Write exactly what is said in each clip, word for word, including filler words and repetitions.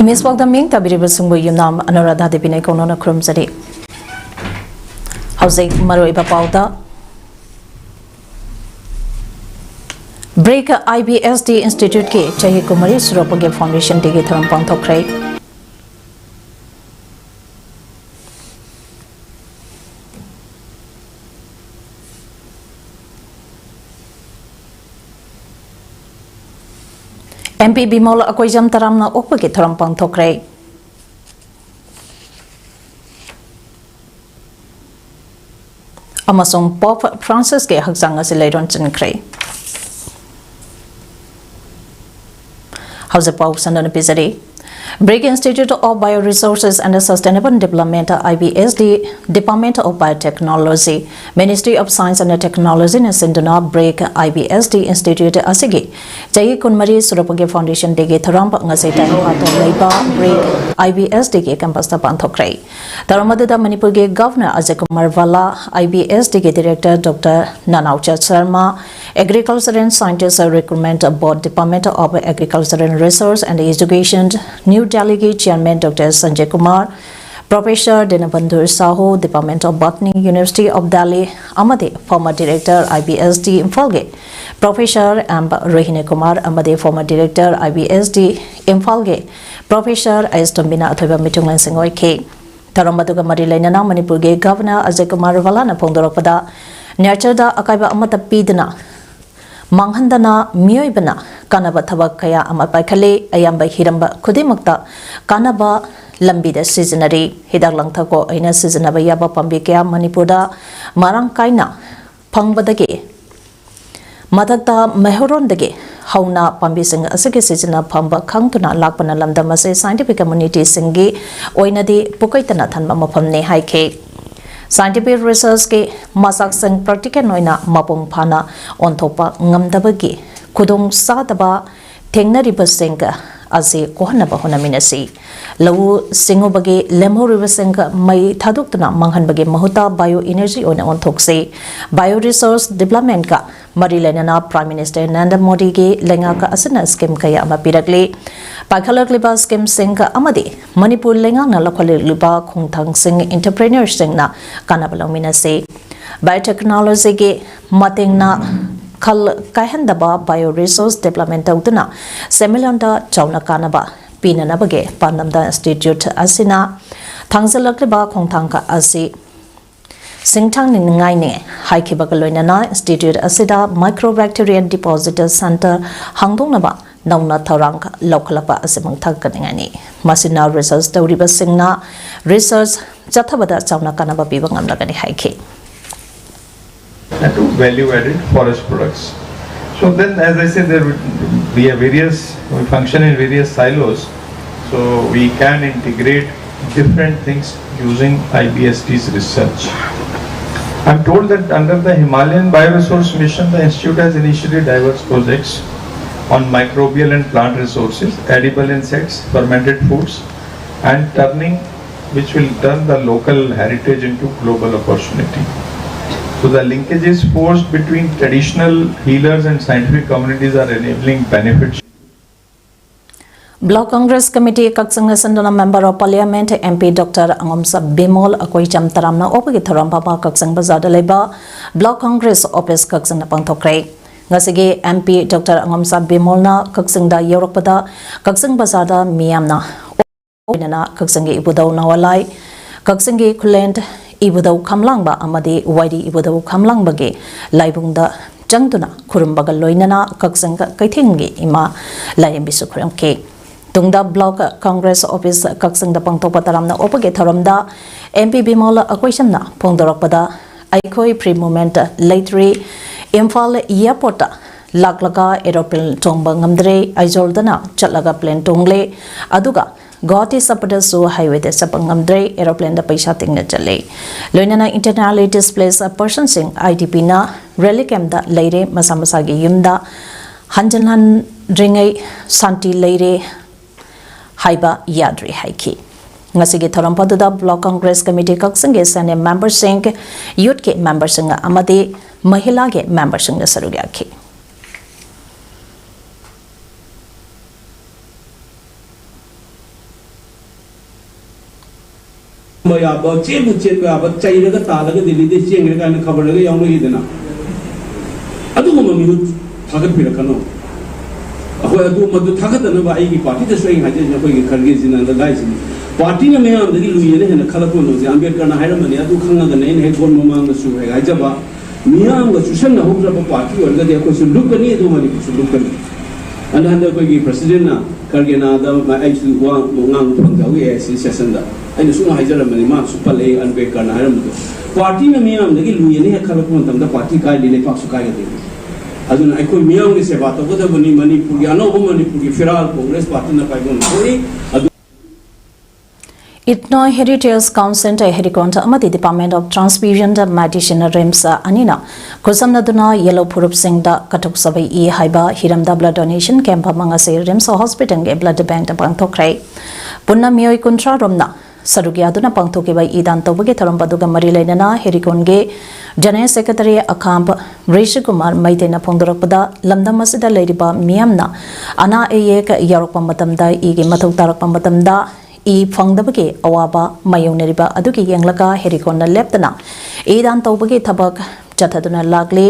Miss World ꯗ ꯃꯤꯡ ꯊꯥꯕꯤꯔꯤꯕꯁꯤꯡꯕꯨ ꯌꯨꯝꯅꯥꯝ ꯑꯅꯨꯔꯥꯙꯥ ꯗꯦꯕꯤꯅ ꯏꯀꯣꯛꯅꯅ ꯈꯨꯔꯨꯝꯖꯔꯤ꯫ ꯍꯧꯖꯤꯛ ꯃꯔꯨꯑꯣꯏꯕ ꯄꯥꯎꯗ, ꯕ꯭ꯔꯤꯛ ꯑꯥꯏ ꯕꯤ ꯑꯦꯁ ꯗꯤ ꯏꯟꯁꯇꯤꯇ꯭ꯌꯨꯠꯀꯤ ꯆꯍꯤ ꯀꯨꯟꯃꯔꯤ ꯁꯨꯔꯛꯄꯒꯤ foundation day ꯒꯤ ꯊꯧꯔꯝ ꯄꯥꯡꯊꯣꯛꯈ꯭ꯔꯦ꯫ ꯑꯦꯝ ꯄꯤ ꯕꯤꯃꯣꯜ ꯑꯀꯣꯏꯖꯝ ꯇꯔꯥꯝꯅ ꯑꯣꯛꯄꯒꯤ ꯊꯧꯔꯝ ꯄꯥꯡꯊꯣꯛꯈ꯭ꯔꯦ꯫ ꯑꯃꯁꯨꯡ ꯄꯣꯞ ꯐ꯭ꯔꯥꯟꯁꯤꯁꯀꯤ ꯍꯛꯆꯥꯡ ꯑꯁꯤ ꯂꯩꯔꯣꯟ ꯆꯟꯈ꯭ꯔꯦ꯫ ꯍꯧꯖꯤꯛ ꯄꯥꯎ ꯁꯟꯗꯣꯛꯅ ꯄꯤꯖꯔꯤ꯫ bric Institute of Bio Resources and Sustainable Development, I B S D, Department of Biotechnology, Ministry of Science and Technology ꯅ ꯁꯤꯟꯗꯨꯅ ꯕ꯭ꯔꯤꯛ ꯑꯥꯏ ꯕꯤ ꯑꯦꯁ ꯗꯤ ꯏꯟꯁꯇꯤꯇ꯭ꯌꯨꯠ ꯑꯁꯤꯒꯤ ꯆꯍꯤ ꯀꯨꯟꯃꯔꯤ ꯁꯨꯔꯛꯄꯒꯤ foundation day ꯒꯤ ꯊꯧꯔꯝ ꯉꯁꯤ ꯇꯥꯏꯕꯪꯄꯥꯟꯗ ꯂꯩꯕ ꯕ꯭ꯔꯤꯛ ꯑꯥꯏ ꯕꯤ ꯑꯦꯁ ꯗꯤ ꯒꯤ campus ꯇ ꯄꯥꯡꯊꯣꯛꯈ꯭ꯔꯦ꯫ ꯊꯧꯔꯝ ꯑꯗꯨꯗ ꯃꯅꯤꯄꯨꯔꯒꯤ Governor Ajay Kumar ꯚꯜꯂꯥ, I B S D ꯒꯤ Director Doctor ꯅꯅꯥꯎꯆꯥ Sharma, Agriculture and Scientist Recruitment Board, Department of Agriculture and Research and Education, New Delhi ꯒꯤ Chairman Doctor Sanjay Kumar, Professor Dinabandhu Sahu, Department of Botany, University of Delhi, ꯑꯃꯗꯤ former Director I B S D ꯏꯝꯐꯥꯜꯒꯤ Professor M ꯔꯣꯍꯤꯅꯤ Kumar ꯑꯃꯗꯤ former Director I B S D ꯏꯝꯐꯥꯜꯒꯤ Professor ꯑꯦꯁ ꯇꯣꯝꯕꯤꯅ ꯑꯊꯣꯏꯕ ꯃꯤꯊꯨꯡꯂꯦꯟꯁꯤꯡ ꯑꯣꯏꯈꯤ꯫ ꯊꯧꯔꯝ ꯑꯗꯨꯒ ꯃꯔꯤ ꯂꯩꯅꯅ ꯃꯅꯤꯄꯨꯔꯒꯤ Governor ꯑꯖꯌ ꯀꯨꯃꯥꯔ ꯚꯜꯂꯥꯅ ꯐꯣꯡꯗꯣꯔꯛꯄꯗ, nature ꯗ ꯑꯀꯥꯏꯕ ꯑꯃꯠꯇ ꯄꯤꯗꯅ ꯃꯥꯡꯍꯟꯗꯅ ꯃꯤꯑꯣꯏꯕꯅ ꯀꯥꯟꯅꯕ ꯊꯕꯛ ꯀꯌꯥ ꯑꯃ ꯄꯥꯏꯈꯠꯂꯤ꯫ ꯑꯌꯥꯝꯕ ꯍꯤꯔꯝꯕ ꯈꯨꯗꯤꯡꯃꯛꯇ ꯀꯥꯟꯅꯕ ꯂꯝꯕꯤꯗ ꯁꯤꯖꯤꯟꯅꯔꯤ꯫ ꯍꯤꯗꯥꯛ ꯂꯥꯡꯊꯛ ꯀꯣꯛ ꯑꯩꯅ ꯁꯤꯖꯤꯟꯅꯕ ꯌꯥꯕ ꯄꯥꯝꯕꯤ ꯀꯌꯥ ꯃꯅꯤꯄꯨꯔꯗ ꯃꯔꯥꯡ ꯀꯥꯏꯅ ꯐꯪꯕꯗꯒꯤ ꯃꯊꯛꯇ ꯃꯩꯍꯧꯔꯣꯟꯗꯒꯤ ꯍꯧꯅ ꯄꯥꯝꯕꯤꯁꯤꯡ ꯑꯁꯤꯒꯤ ꯁꯤꯖꯤꯟꯅꯐꯝ ꯈꯪꯗꯨꯅ ꯂꯥꯛꯄꯅ ꯂꯝꯗꯝ ꯑꯁꯤ scientific community ꯁꯤꯡꯒꯤ ꯑꯣꯏꯅꯗꯤ ꯄꯨꯀꯩꯇꯅ ꯊꯟꯕ ꯃꯐꯝꯅꯤ ꯍꯥꯏꯈꯤ꯫ Scientific research ꯀꯤ ꯃꯆꯥꯛꯁꯤꯡ practical ꯑꯣꯏꯅ ꯃꯄꯨꯡ ꯐꯥꯅ ꯑꯣꯟꯊꯣꯛꯄ ꯉꯝꯗꯕꯒꯤ ꯈꯨꯗꯣꯡ ꯆꯥꯗꯕ ꯊꯦꯡꯅꯔꯤꯕꯁꯤꯡ ꯑꯁꯤ ꯀꯣꯛꯍꯟꯅꯕ ꯍꯣꯠꯅꯃꯤꯟꯅꯁꯤ꯫ ꯂꯧꯎ ꯁꯤꯡꯎꯕꯒꯤ ꯂꯦꯝꯍꯧꯔꯤꯕꯁꯤꯡ ꯃꯩ ꯊꯥꯗꯣꯛꯇꯨꯅ ꯃꯥꯡꯍꯟꯕꯒꯤ ꯃꯍꯨꯠꯇ bio energy ꯑꯣꯏꯅ ꯑꯣꯟꯊꯣꯛꯁꯤ꯫ Bio resource development ꯀ ꯃꯔꯤ ꯂꯩꯅꯅ Prime Minister ꯅꯔꯦꯟꯗ꯭ꯔ ꯃꯣꯗꯤꯒꯤ ꯂꯩꯉꯥꯛ ꯑꯁꯤꯅ scheme ꯀꯌꯥ ꯑꯃ ꯄꯤꯔꯛꯂꯤ꯫ ꯄꯥꯏꯈꯠꯂꯛꯂꯤꯕ ꯁ꯭ꯀꯤꯝꯁꯤꯡ ꯑꯃꯗꯤ ꯃꯅꯤꯄꯨꯔ ꯂꯩꯉꯥꯛꯅ ꯂꯧꯈꯠꯂꯛꯂꯤꯕ ꯈꯣꯡꯊꯥꯡꯁꯤꯡ ꯑꯦꯟꯇꯔꯄ꯭ꯔꯦꯅꯔꯁꯤꯡꯅ ꯀꯥꯟꯅꯕ ꯂꯧꯃꯤꯟꯅꯁꯤ꯫ ꯕꯥꯏꯑꯣꯇꯦꯛꯅꯣꯂꯣꯖꯤꯒꯤ ꯃꯇꯦꯡꯅ ꯈꯜ ꯀꯥꯏꯍꯟꯗꯕ ꯕꯥꯏꯑꯣ ꯔꯤꯁꯣꯔꯁ ꯗꯤꯕ꯭ꯂꯞꯃꯦꯟ ꯇꯧꯗꯨꯅ ꯁꯦꯟꯃꯤꯠꯂꯣꯟꯗ ꯆꯥꯎꯅ ꯀꯥꯟꯅꯕ ꯄꯤꯅꯅꯕꯒꯤ ꯄꯥꯟꯗꯝꯗ ꯏꯟꯁꯇꯤꯇ꯭ꯌꯨꯠ ꯑꯁꯤꯅ ꯊꯥꯡꯖꯜꯂꯛꯂꯤꯕ ꯈꯣꯡꯊꯥꯡ ꯑꯁꯤ ꯁꯤꯡꯊꯥꯅꯤꯡꯉꯥꯏꯅꯤ ꯍꯥꯏꯈꯤꯕꯒ ꯂꯣꯏꯅꯅ ꯏꯟꯁꯇꯤꯇ꯭ꯌꯨꯠ ꯑꯁꯤꯗ ꯃꯥꯏꯀ꯭ꯔꯣꯕꯦꯛꯇꯤꯔꯤꯌꯥ ꯗꯤꯄꯣꯖꯤꯇꯔ ꯁꯦꯟꯇꯔ ꯍꯥꯡꯗꯣꯛꯅꯕ ꯅꯧꯅ ꯊꯧꯔꯥꯡ ꯂꯧꯈꯠꯂꯛꯄ ꯑꯁꯤꯃꯛ ꯊꯥꯒꯠꯅꯤꯡꯉꯥꯏꯅꯤ꯫ ꯃꯁꯤꯅ ꯔꯤꯁꯔꯁ ꯇꯧꯔꯤꯕꯁꯤꯡꯅ ꯔꯤꯁꯔꯁ ꯆꯠꯊꯕꯗ ꯆꯥꯎꯅ ꯀꯥꯟꯅꯕ ꯄꯤꯕ ꯉꯝꯂꯒꯅꯤ ꯍꯥꯏꯈꯤ꯫ And to value-added forest products. So then, as I said, there would, we have various, we function in various silos, so we can integrate different things using I B S T's research. I'm told that under the Himalayan Bioresource Mission, the institute has initiated diverse projects on microbial and plant resources, edible insects, fermented foods, and turning, which will turn the local heritage into global opportunity. So the linkages forged between traditional healers and scientific communities are enabling benefits. Block Congress Committee ꯀꯛꯆꯤꯡꯅ ꯁꯤꯟꯗꯨꯅ Member of Parliament M P Doctor ꯑꯉꯣꯝꯆꯥ Bimol ꯑꯀꯣꯏꯆꯝ ꯇꯔꯥꯝꯅ ꯑꯣꯛꯄꯒꯤ ꯊꯧꯔꯝ ꯐꯝꯕ ꯀꯛꯆꯤꯡ ꯕꯖꯥꯔꯗ ꯂꯩꯕ Block Congress Office ꯀꯛꯆꯤꯡꯗ ꯄꯥꯡꯊꯣꯛꯈ꯭ꯔꯦ꯫ ꯉꯁꯤꯒꯤ M P Doctor ꯑꯉꯣꯝꯆꯥ ꯕꯤꯃꯣꯜꯅ ꯀꯛꯆꯤꯡꯗ ꯌꯧꯔꯛꯄꯗ ꯀꯛꯆꯤꯡ ꯕꯖꯥꯔꯗ ꯃꯤꯌꯥꯝꯅ ꯂꯣꯏꯅꯅ ꯀꯛꯆꯤꯡꯒꯤ ꯏꯕꯨꯙꯧ ꯅꯋꯥꯂꯥꯏ, ꯀꯛꯆꯤꯡꯒꯤ ꯈꯨꯂꯦꯟ ꯏꯕꯨꯙꯧ ꯈꯝꯂꯥꯡꯕ ꯑꯃꯗꯤ ꯋꯥꯏꯔꯤ ꯏꯕꯨꯙꯧ ꯈꯝꯂꯥꯡꯕꯒꯤ ꯂꯥꯏꯕꯨꯡꯗ ꯆꯪꯗꯨꯅ ꯈꯨꯔꯨꯝꯕꯒ ꯂꯣꯏꯅꯅ ꯀꯛꯆꯤꯡ ꯀꯩꯊꯦꯜꯒꯤ ꯏꯃꯥ ꯂꯥꯏꯔꯦꯝꯕꯤꯁꯨ ꯈꯨꯔꯨꯝꯈꯤ꯫ ꯇꯨꯡꯗ Block Congress Office ꯀꯛꯆꯤꯡꯗ ꯄꯥꯡꯊꯣꯛꯄ ꯇꯔꯥꯝꯅ ꯑꯣꯛꯄꯒꯤ ꯊꯧꯔꯝꯗ M P ꯕꯤꯃꯣꯜ ꯑꯀꯣꯏꯆꯝꯅ ꯐꯣꯡꯗꯣꯔꯛꯄꯗ, ꯑꯩꯈꯣꯏ free movement ꯂꯩꯇ꯭ꯔꯤ, ꯏꯝꯐꯥꯜ airportꯇ ꯂꯥꯛꯂꯒ aeroplane ꯇꯣꯡꯕ ꯉꯝꯗ꯭ꯔꯦ, ꯑꯥꯏꯖꯣꯜꯗꯅ ꯆꯠꯂꯒ plane ꯇꯣꯡꯂꯦ, ꯑꯗꯨꯒ ꯒꯨꯋꯥꯍꯥꯇꯤ ꯆꯠꯄꯗꯁꯨ highwayꯗ ꯆꯠꯄ ꯉꯝꯗ꯭ꯔꯦ, aeroplaneꯗ ꯄꯩꯁꯥ ꯇꯤꯡꯅ ꯆꯠꯂꯦ꯫ ꯂꯣꯏꯅꯅ internally displaced personꯁꯤꯡ I D Pꯅ relief campꯇ ꯂꯩꯔꯦ, ꯃꯁꯥ ꯃꯁꯥꯒꯤ ꯌꯨꯝꯗ ꯍꯟꯖꯤꯟ ꯍꯟꯗ꯭ꯔꯤꯉꯩ ꯁꯥꯟꯇꯤ ꯂꯩꯔꯦ ꯍꯥꯏꯕ ꯌꯥꯗ꯭ꯔꯤ ꯍꯥꯏꯈꯤ꯫ ꯉꯁꯤꯒꯤ ꯊꯧꯔꯝ ꯑꯗꯨꯗ Block Congress Committee ꯀꯛꯆꯤꯡꯒꯤ senior memberꯁꯤꯡ, youthꯀꯤ memberꯁꯤꯡ ꯑꯃꯗꯤ ꯃꯍꯤꯂꯥꯒꯤ memberꯁꯤꯡꯅ ꯁꯔꯨꯛ ꯌꯥꯈꯤ꯫ ꯌꯥꯕ, ꯆꯦꯟꯕꯨ ꯆꯦꯟꯕ ꯌꯥꯕ, ꯆꯩꯔꯒ ꯇꯥꯜꯂꯒ ꯗꯤꯜꯂꯤꯗ ꯆꯦꯟꯈ꯭ꯔꯦ ꯀꯥꯏꯅ ꯈꯕꯔꯗꯒ ꯌꯥꯎꯅꯈꯤꯗꯅ, ꯑꯗꯨꯒꯨꯝꯕ ꯃꯤꯍꯨꯠ ꯊꯥꯒꯠꯄꯤꯔꯛꯀꯅꯨ꯫ ꯑꯩꯈꯣꯏ ꯑꯗꯨ, ꯃꯗꯨ ꯊꯥꯒꯠꯇꯅꯕ ꯑꯩꯒꯤ ꯄꯥꯔꯇꯤꯗꯁꯨ ꯑꯩ ꯍꯥꯏꯖꯔꯤꯁꯦ, ꯑꯩꯈꯣꯏꯒꯤ ꯈꯔꯒꯦꯖꯤꯅ ꯍꯟꯗꯛ ꯍꯥꯏꯁꯤꯅꯤ, ꯄꯥꯔꯇꯤꯅ ꯃꯌꯥꯝꯗꯒꯤ ꯂꯨꯏꯌꯦꯅ ꯍꯦꯟꯅ ꯈꯜꯂꯛꯄ ꯅꯣꯁꯦ ꯑꯝꯕꯦꯗꯀꯔꯅ ꯍꯥꯏꯔꯝꯕꯅꯤ꯫ ꯑꯗꯨ ꯈꯪꯉꯒꯅ ꯑꯩꯅ ꯍꯦꯛ ꯚꯣꯠ ꯃꯃꯥꯡꯗꯁꯨ ꯍꯦꯛ ꯍꯥꯏꯖꯕ, ꯃꯤꯌꯥꯝꯒ ꯆꯨꯁꯟꯅꯍꯧꯗ꯭ꯔꯕ ꯄꯥꯔꯇꯤ ꯑꯣꯏꯔꯒꯗꯤ ꯑꯩꯈꯣꯏꯁꯨ ꯂꯨꯞꯀꯅꯤ, ꯑꯗꯨ ꯃꯅꯤꯄꯨꯔꯁꯨ ꯂꯨꯞꯀꯅꯤ꯫ ꯑꯗ ꯍꯟꯗꯛ ꯑꯩꯈꯣꯏꯒꯤ ꯄ꯭ꯔꯁꯤꯗꯦꯟꯅ ꯈꯔꯒꯦꯅꯥꯗ ꯑꯩꯁꯨ ꯋꯥ ꯉꯥꯡꯕ ꯐꯪꯖꯍꯧꯏ ꯑꯦ ꯑꯥꯏ ꯁꯤ ꯁꯦꯁꯟꯗ꯫ ꯑꯩꯅ ꯁꯨꯝ ꯍꯥꯏꯖꯔꯝꯕꯅꯤ, ꯃꯥꯅꯁꯨ ꯄꯜꯂꯛꯏ ꯑꯝꯕꯦꯗꯀꯔꯅ ꯍꯥꯏꯔꯝꯕꯗꯣ꯫ ꯄꯥꯔꯇꯤꯅ ꯃꯤꯌꯥꯝꯗꯒꯤ ꯂꯨꯏꯌꯦꯅ ꯍꯦꯛ ꯈꯜꯂꯛꯄ ꯃꯇꯝꯗ ꯄꯥꯔꯇꯤ ꯀꯥꯏꯗꯤ ꯂꯩꯄꯥꯛꯁꯨ ꯀꯥꯏꯒꯗꯣꯏꯅꯤ꯫ ꯑꯗꯨꯅ ꯑꯩꯈꯣꯏ ꯃꯤꯌꯥꯝꯒꯤ ꯁꯦꯕꯥ ꯇꯧꯒꯗꯕꯅꯤ꯫ ꯃꯅꯤꯄꯨꯔꯒꯤ ꯑꯅꯧꯕ ꯃꯅꯤꯄꯨꯔꯒꯤ ꯐꯤꯔꯥꯜ ꯀꯣꯡꯒ꯭ꯔꯦꯁ ꯄꯥꯔꯇꯤꯅ ꯄꯥꯏꯕꯣꯟ ꯊꯣꯛꯏ꯫ ꯑꯗꯨ Ethno Heritage Council ꯗ ꯍꯦꯔꯤꯀꯣꯟ ꯑꯃꯗꯤ Department of Transfusion Medicine RIMS ꯑꯅꯤꯅ ꯈꯨꯠꯁꯝꯅꯗꯨꯅ ꯌꯦꯜꯍꯧ ꯐꯨꯔꯨꯞꯁꯤꯡꯗ ꯀꯠꯊꯣꯛꯆꯕ ꯏ ꯍꯥꯏꯕ ꯍꯤꯔꯝꯗ blood donation camp ꯑꯃ ꯉꯁꯤ ꯔꯤꯝꯁ ꯍꯣꯁꯄꯤꯇꯥꯜꯒꯤ blood bank ꯇ ꯄꯥꯡꯊꯣꯛꯈ꯭ꯔꯦ꯫ ꯄꯨꯟꯅ ꯃꯤꯑꯣꯏ ꯀꯨꯟꯊ꯭ꯔꯥ ꯔꯣꯝꯅ ꯁꯔꯨꯛ ꯌꯥꯗꯨꯅ ꯄꯥꯡꯊꯣꯛꯈꯤꯕ ꯏ ꯗꯥꯟ ꯇꯧꯕꯒꯤ ꯊꯧꯔꯝ ꯑꯗꯨꯒ ꯃꯔꯤ ꯂꯩꯅꯅ ꯍꯦꯔꯤꯀꯣꯟꯒꯤ General Secretary ꯑꯈꯥꯝꯕ ꯔꯤꯁꯤꯀꯨꯃꯥꯔ ꯃꯩꯇꯩꯅ ꯐꯣꯡꯗꯣꯔꯛꯄꯗ, ꯂꯝꯗꯝ ꯑꯁꯤꯗ ꯂꯩꯔꯤꯕ ꯃꯤꯌꯥꯝꯅ ꯑꯅꯥ ꯑꯌꯦꯛ ꯌꯥꯎꯔꯛꯄ ꯃꯇꯝꯗ, ꯏꯒꯤ ꯃꯊꯧ ꯇꯥꯔꯛꯄ ꯃꯇꯝꯗ ꯏ ꯐꯪꯗꯕꯒꯤ ꯑꯋꯥꯕ ꯃꯥꯌꯣꯛꯅꯔꯤꯕ ꯑꯗꯨꯒꯤ ꯌꯦꯡꯂꯒ ꯍꯦꯔꯤꯀꯣꯟꯅ ꯂꯦꯞꯇꯅ ꯏ ꯗꯥꯟ ꯇꯧꯕꯒꯤ ꯊꯕꯛ ꯆꯠꯊꯗꯨꯅ ꯂꯥꯛꯂꯤ꯫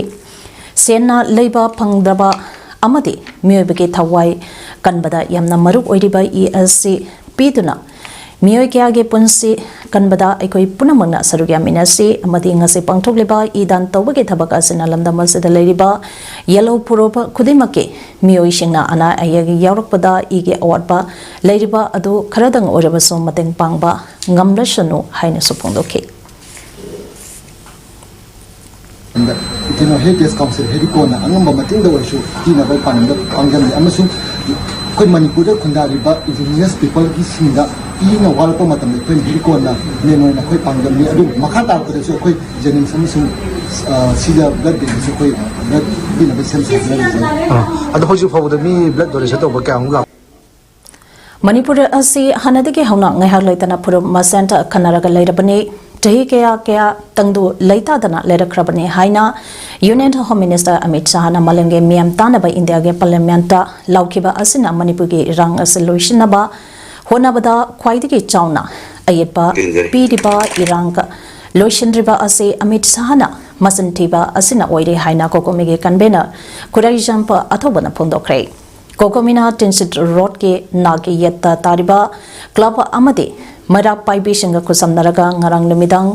ꯁꯦꯟꯅ ꯂꯩꯕ ꯐꯪꯗ꯭ꯔꯕ ꯑꯃꯗꯤ ꯃꯤꯑꯣꯏꯕꯒꯤ ꯊꯋꯥꯏ ꯀꯟꯕꯗ ꯌꯥꯝꯅ ꯃꯔꯨ ꯑꯣꯏꯔꯤꯕ ꯏ ꯑꯁꯤ ꯄꯤꯗꯨꯅ ꯃꯤꯑꯣꯏ ꯀꯌꯥꯒꯤ ꯄꯨꯟꯁꯤ ꯀꯟꯕꯗ ꯑꯩꯈꯣꯏ ꯄꯨꯝꯅꯃꯛꯅ ꯁꯔꯨꯛ ꯌꯥꯃꯤꯟꯅꯁꯤ ꯑꯃꯗꯤ ꯉꯁꯤ ꯄꯥꯡꯊꯣꯛꯂꯤꯕ ꯏ ꯗꯥꯟ ꯇꯧꯕꯒꯤ ꯊꯕꯛ ꯑꯁꯤꯅ ꯂꯝꯗꯝ ꯑꯁꯤꯗ ꯂꯩꯔꯤꯕ ꯌꯦꯜꯍꯧ ꯐꯨꯔꯨꯞ ꯈꯨꯗꯤꯡꯃꯛꯀꯤ ꯃꯤꯑꯣꯏꯁꯤꯡꯅ ꯑꯅꯥ ꯑꯌꯦꯛ ꯌꯥꯎꯔꯛꯄꯗ ꯏꯒꯤ ꯑꯋꯥꯠꯄ ꯂꯩꯔꯤꯕ ꯑꯗꯨ ꯈꯔꯗꯪ ꯑꯣꯏꯔꯕꯁꯨ ꯃꯇꯦꯡ ꯄꯥꯡꯕ ꯉꯝꯂꯁꯅꯨ ꯍꯥꯏꯅꯁꯨ ꯐꯣꯡꯗꯣꯛꯈꯤ꯫ ꯏꯊꯤꯅꯣ ꯍꯦꯔꯤꯇꯦꯖ ꯀꯥꯎꯟꯁꯤꯜ ꯍꯦꯔꯤꯀꯣꯟꯅ ꯑꯉꯝꯕ ꯃꯇꯦꯡꯗ ꯑꯣꯏꯔꯁꯨ ꯄꯤꯅꯕ ꯄꯥꯟꯗꯝꯗ ꯄꯥꯡꯖꯕꯅꯤ ꯑꯃꯁꯨꯡ ꯑꯩꯈꯣꯏ ꯃꯅꯤꯄꯨꯔꯗ ꯈꯨꯟꯗꯥꯔꯤꯕ indigenous people ꯒꯤꯁꯤꯡꯗ ꯏꯅ ꯋꯥꯔꯛꯄ ꯃꯇꯝꯗ ꯑꯩꯈꯣꯏꯅ ꯍꯦꯔꯤꯀꯣꯟꯅ ꯃꯦꯟ ꯑꯣꯏꯅ ꯑꯩꯈꯣꯏ ꯄꯥꯡꯖꯕꯅꯤ꯫ ꯑꯗꯨ ꯃꯈꯥ ꯇꯥꯔꯛꯄꯗꯁꯨ ꯑꯩꯈꯣꯏ ꯖꯦꯅꯤꯝꯁ ꯑꯃꯁꯨꯡ ꯁꯤꯗ blood bankꯁꯨ ꯑꯩꯈꯣꯏ blood ꯄꯤꯅꯕ ꯁꯦꯝ ꯁꯥꯗꯨꯅ ꯂꯩꯖꯩ꯫ ꯑꯗꯣ ꯍꯧꯖꯤꯛ ꯐꯥꯎꯕꯗ ꯃꯤ blood donation ꯇꯧꯕ ꯀꯌꯥꯃꯨꯛ ꯂꯥꯛꯄ? ꯃꯅꯤꯄꯨꯔ ꯑꯁꯤ ꯍꯥꯟꯅꯗꯒꯤ ꯍꯧꯅ ꯉꯥꯏꯍꯥꯛ ꯂꯩꯇꯅ ꯐꯨꯔꯨꯞ ꯃꯁꯦꯟꯇ ꯈꯟꯅꯔꯒ ꯂꯩꯔꯕꯅꯤ꯫ ꯆꯍꯤ ꯀꯌꯥ ꯀꯌꯥ ꯇꯪꯗꯨ ꯂꯩꯇꯥꯗꯅ ꯂꯩꯔꯛꯈ꯭ꯔꯕꯅꯤ ꯍꯥꯏꯅ Union Home Minister ꯑꯃꯤꯠ ꯁꯥꯍꯅ ꯃꯥꯂꯦꯝꯒꯤ ꯃꯤꯌꯥꯝ ꯇꯥꯅꯕ ꯏꯟꯗꯤꯌꯥꯒꯤ ꯄꯥꯔꯂꯤꯌꯥꯃꯦꯟꯇ ꯂꯥꯎꯈꯤꯕ ꯑꯁꯤꯅ ꯃꯅꯤꯄꯨꯔꯒꯤ ꯏꯔꯥꯡ ꯑꯁꯤ ꯂꯣꯏꯁꯤꯟꯅꯕ ꯍꯣꯠꯅꯕꯗ ꯈ꯭ꯋꯥꯏꯗꯒꯤ ꯆꯥꯎꯅ ꯑꯌꯦꯠꯄ ꯄꯤꯔꯤꯕ ꯏꯔꯥꯡꯒ ꯂꯣꯏꯁꯤꯟꯗ꯭ꯔꯤꯕ ꯑꯁꯤ ꯑꯃꯤꯠ ꯁꯥꯍꯅ ꯃꯆꯤꯟ ꯊꯤꯕ ꯑꯁꯤꯅ ꯑꯣꯏꯔꯦ ꯍꯥꯏꯅ ꯀꯣꯀꯣꯃꯤꯒꯤ convener ꯈꯨꯔꯥꯏꯖꯝꯄ ꯑꯊꯧꯕꯅ ꯐꯣꯡꯗꯣꯛꯈ꯭ꯔꯦ꯫ ꯀꯣꯀꯣꯃꯤꯅ ꯇꯤꯟꯁꯤꯠ ꯔꯣꯗꯀꯤ ꯅꯥꯛꯀꯤ ꯌꯦꯠꯇ ꯇꯥꯔꯤꯕ club ꯑꯃꯗꯤ ꯃꯩꯔꯥ ꯄꯥꯏꯕꯤꯁꯤꯡꯒ ꯈꯨꯠꯁꯝꯅꯔꯒ ꯉꯔꯥꯡ ꯅꯨꯃꯤꯗꯥꯡ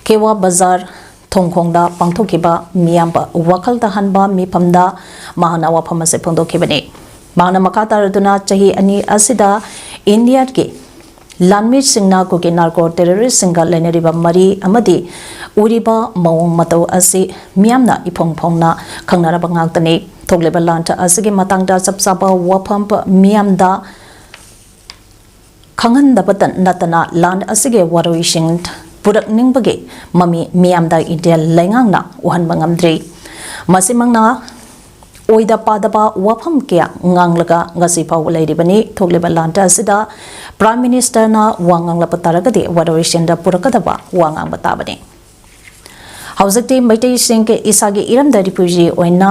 ꯀꯦꯋꯥ ꯕꯖꯥꯔ ꯊꯣꯡꯈꯣꯡꯗ ꯄꯥꯡꯊꯣꯛꯈꯤꯕ ꯃꯤꯌꯥꯝꯕ ꯋꯥꯈꯜ ꯇꯥꯍꯟꯕ ꯃꯤꯐꯝꯗ ꯃꯍꯥꯛꯅ ꯋꯥꯐꯝ ꯑꯁꯤ ꯐꯣꯡꯗꯣꯛꯈꯤꯕꯅꯤ꯫ ꯃꯍꯥꯛꯅ ꯃꯈꯥ ꯇꯥꯔꯗꯨꯅ ꯆꯍꯤ ꯑꯅꯤ ꯑꯁꯤꯗ ꯏꯟꯗꯤꯌꯥꯒꯤ ꯂꯥꯟꯃꯤꯁꯤꯡꯅ ꯀꯨꯀꯤ narco terroristꯁꯤꯡꯒ ꯂꯩꯅꯔꯤꯕ ꯃꯔꯤ ꯑꯃꯗꯤ ꯎꯔꯤꯕ ꯃꯑꯣꯡ ꯃꯇꯧ ꯑꯁꯤ ꯃꯤꯌꯥꯝꯅ ꯏꯐꯣꯡ ꯐꯣꯡꯅ ꯈꯪꯅꯔꯕ ꯉꯥꯛꯇꯅꯤ꯫ ꯊꯣꯛꯂꯤꯕ ꯂꯥꯟ ꯑꯁꯤꯒꯤ ꯃꯇꯥꯡꯗ ꯆꯞ ꯆꯥꯕ ꯋꯥꯐꯝ ꯃꯤꯌꯥꯝꯗ ꯈꯪꯍꯟꯗꯕꯇ ꯅꯠꯇꯅ ꯂꯥꯟ ꯑꯁꯤꯒꯤ ꯋꯥꯔꯣꯏꯁꯤꯟ ꯄꯨꯔꯛꯅꯤꯡꯕꯒꯤ ꯃꯃꯤ ꯃꯤꯌꯥꯝꯗ ꯏꯟꯗꯤꯌꯥ ꯂꯩꯉꯥꯛꯅ ꯎꯍꯟꯕ ꯉꯝꯗ꯭ꯔꯤ꯫ ꯃꯁꯤꯃꯛꯅ ꯑꯣꯏꯗ ꯄꯥꯗꯕ ꯋꯥꯐꯝ ꯀꯌꯥ ꯉꯥꯡꯂꯒ ꯉꯁꯤ ꯐꯥꯎꯕ ꯂꯩꯔꯤꯕꯅꯤ꯫ ꯊꯣꯛꯂꯤꯕ ꯂꯥꯟ ꯑꯁꯤꯗ Prime Ministerꯅ ꯋꯥ ꯉꯥꯡꯂꯛꯄ ꯇꯥꯔꯒꯗꯤ ꯋꯥꯔꯣꯏꯁꯤꯟꯗ ꯄꯨꯔꯛꯀꯗꯕ ꯋꯥ ꯉꯥꯡꯕ ꯇꯥꯕꯅꯤ꯫ ꯍꯧꯖꯤꯛꯇꯤ ꯃꯩꯇꯩꯁꯤꯡꯒꯤ ꯏꯁꯥꯒꯤ ꯏꯔꯝꯗ refugee ꯑꯣꯏꯅ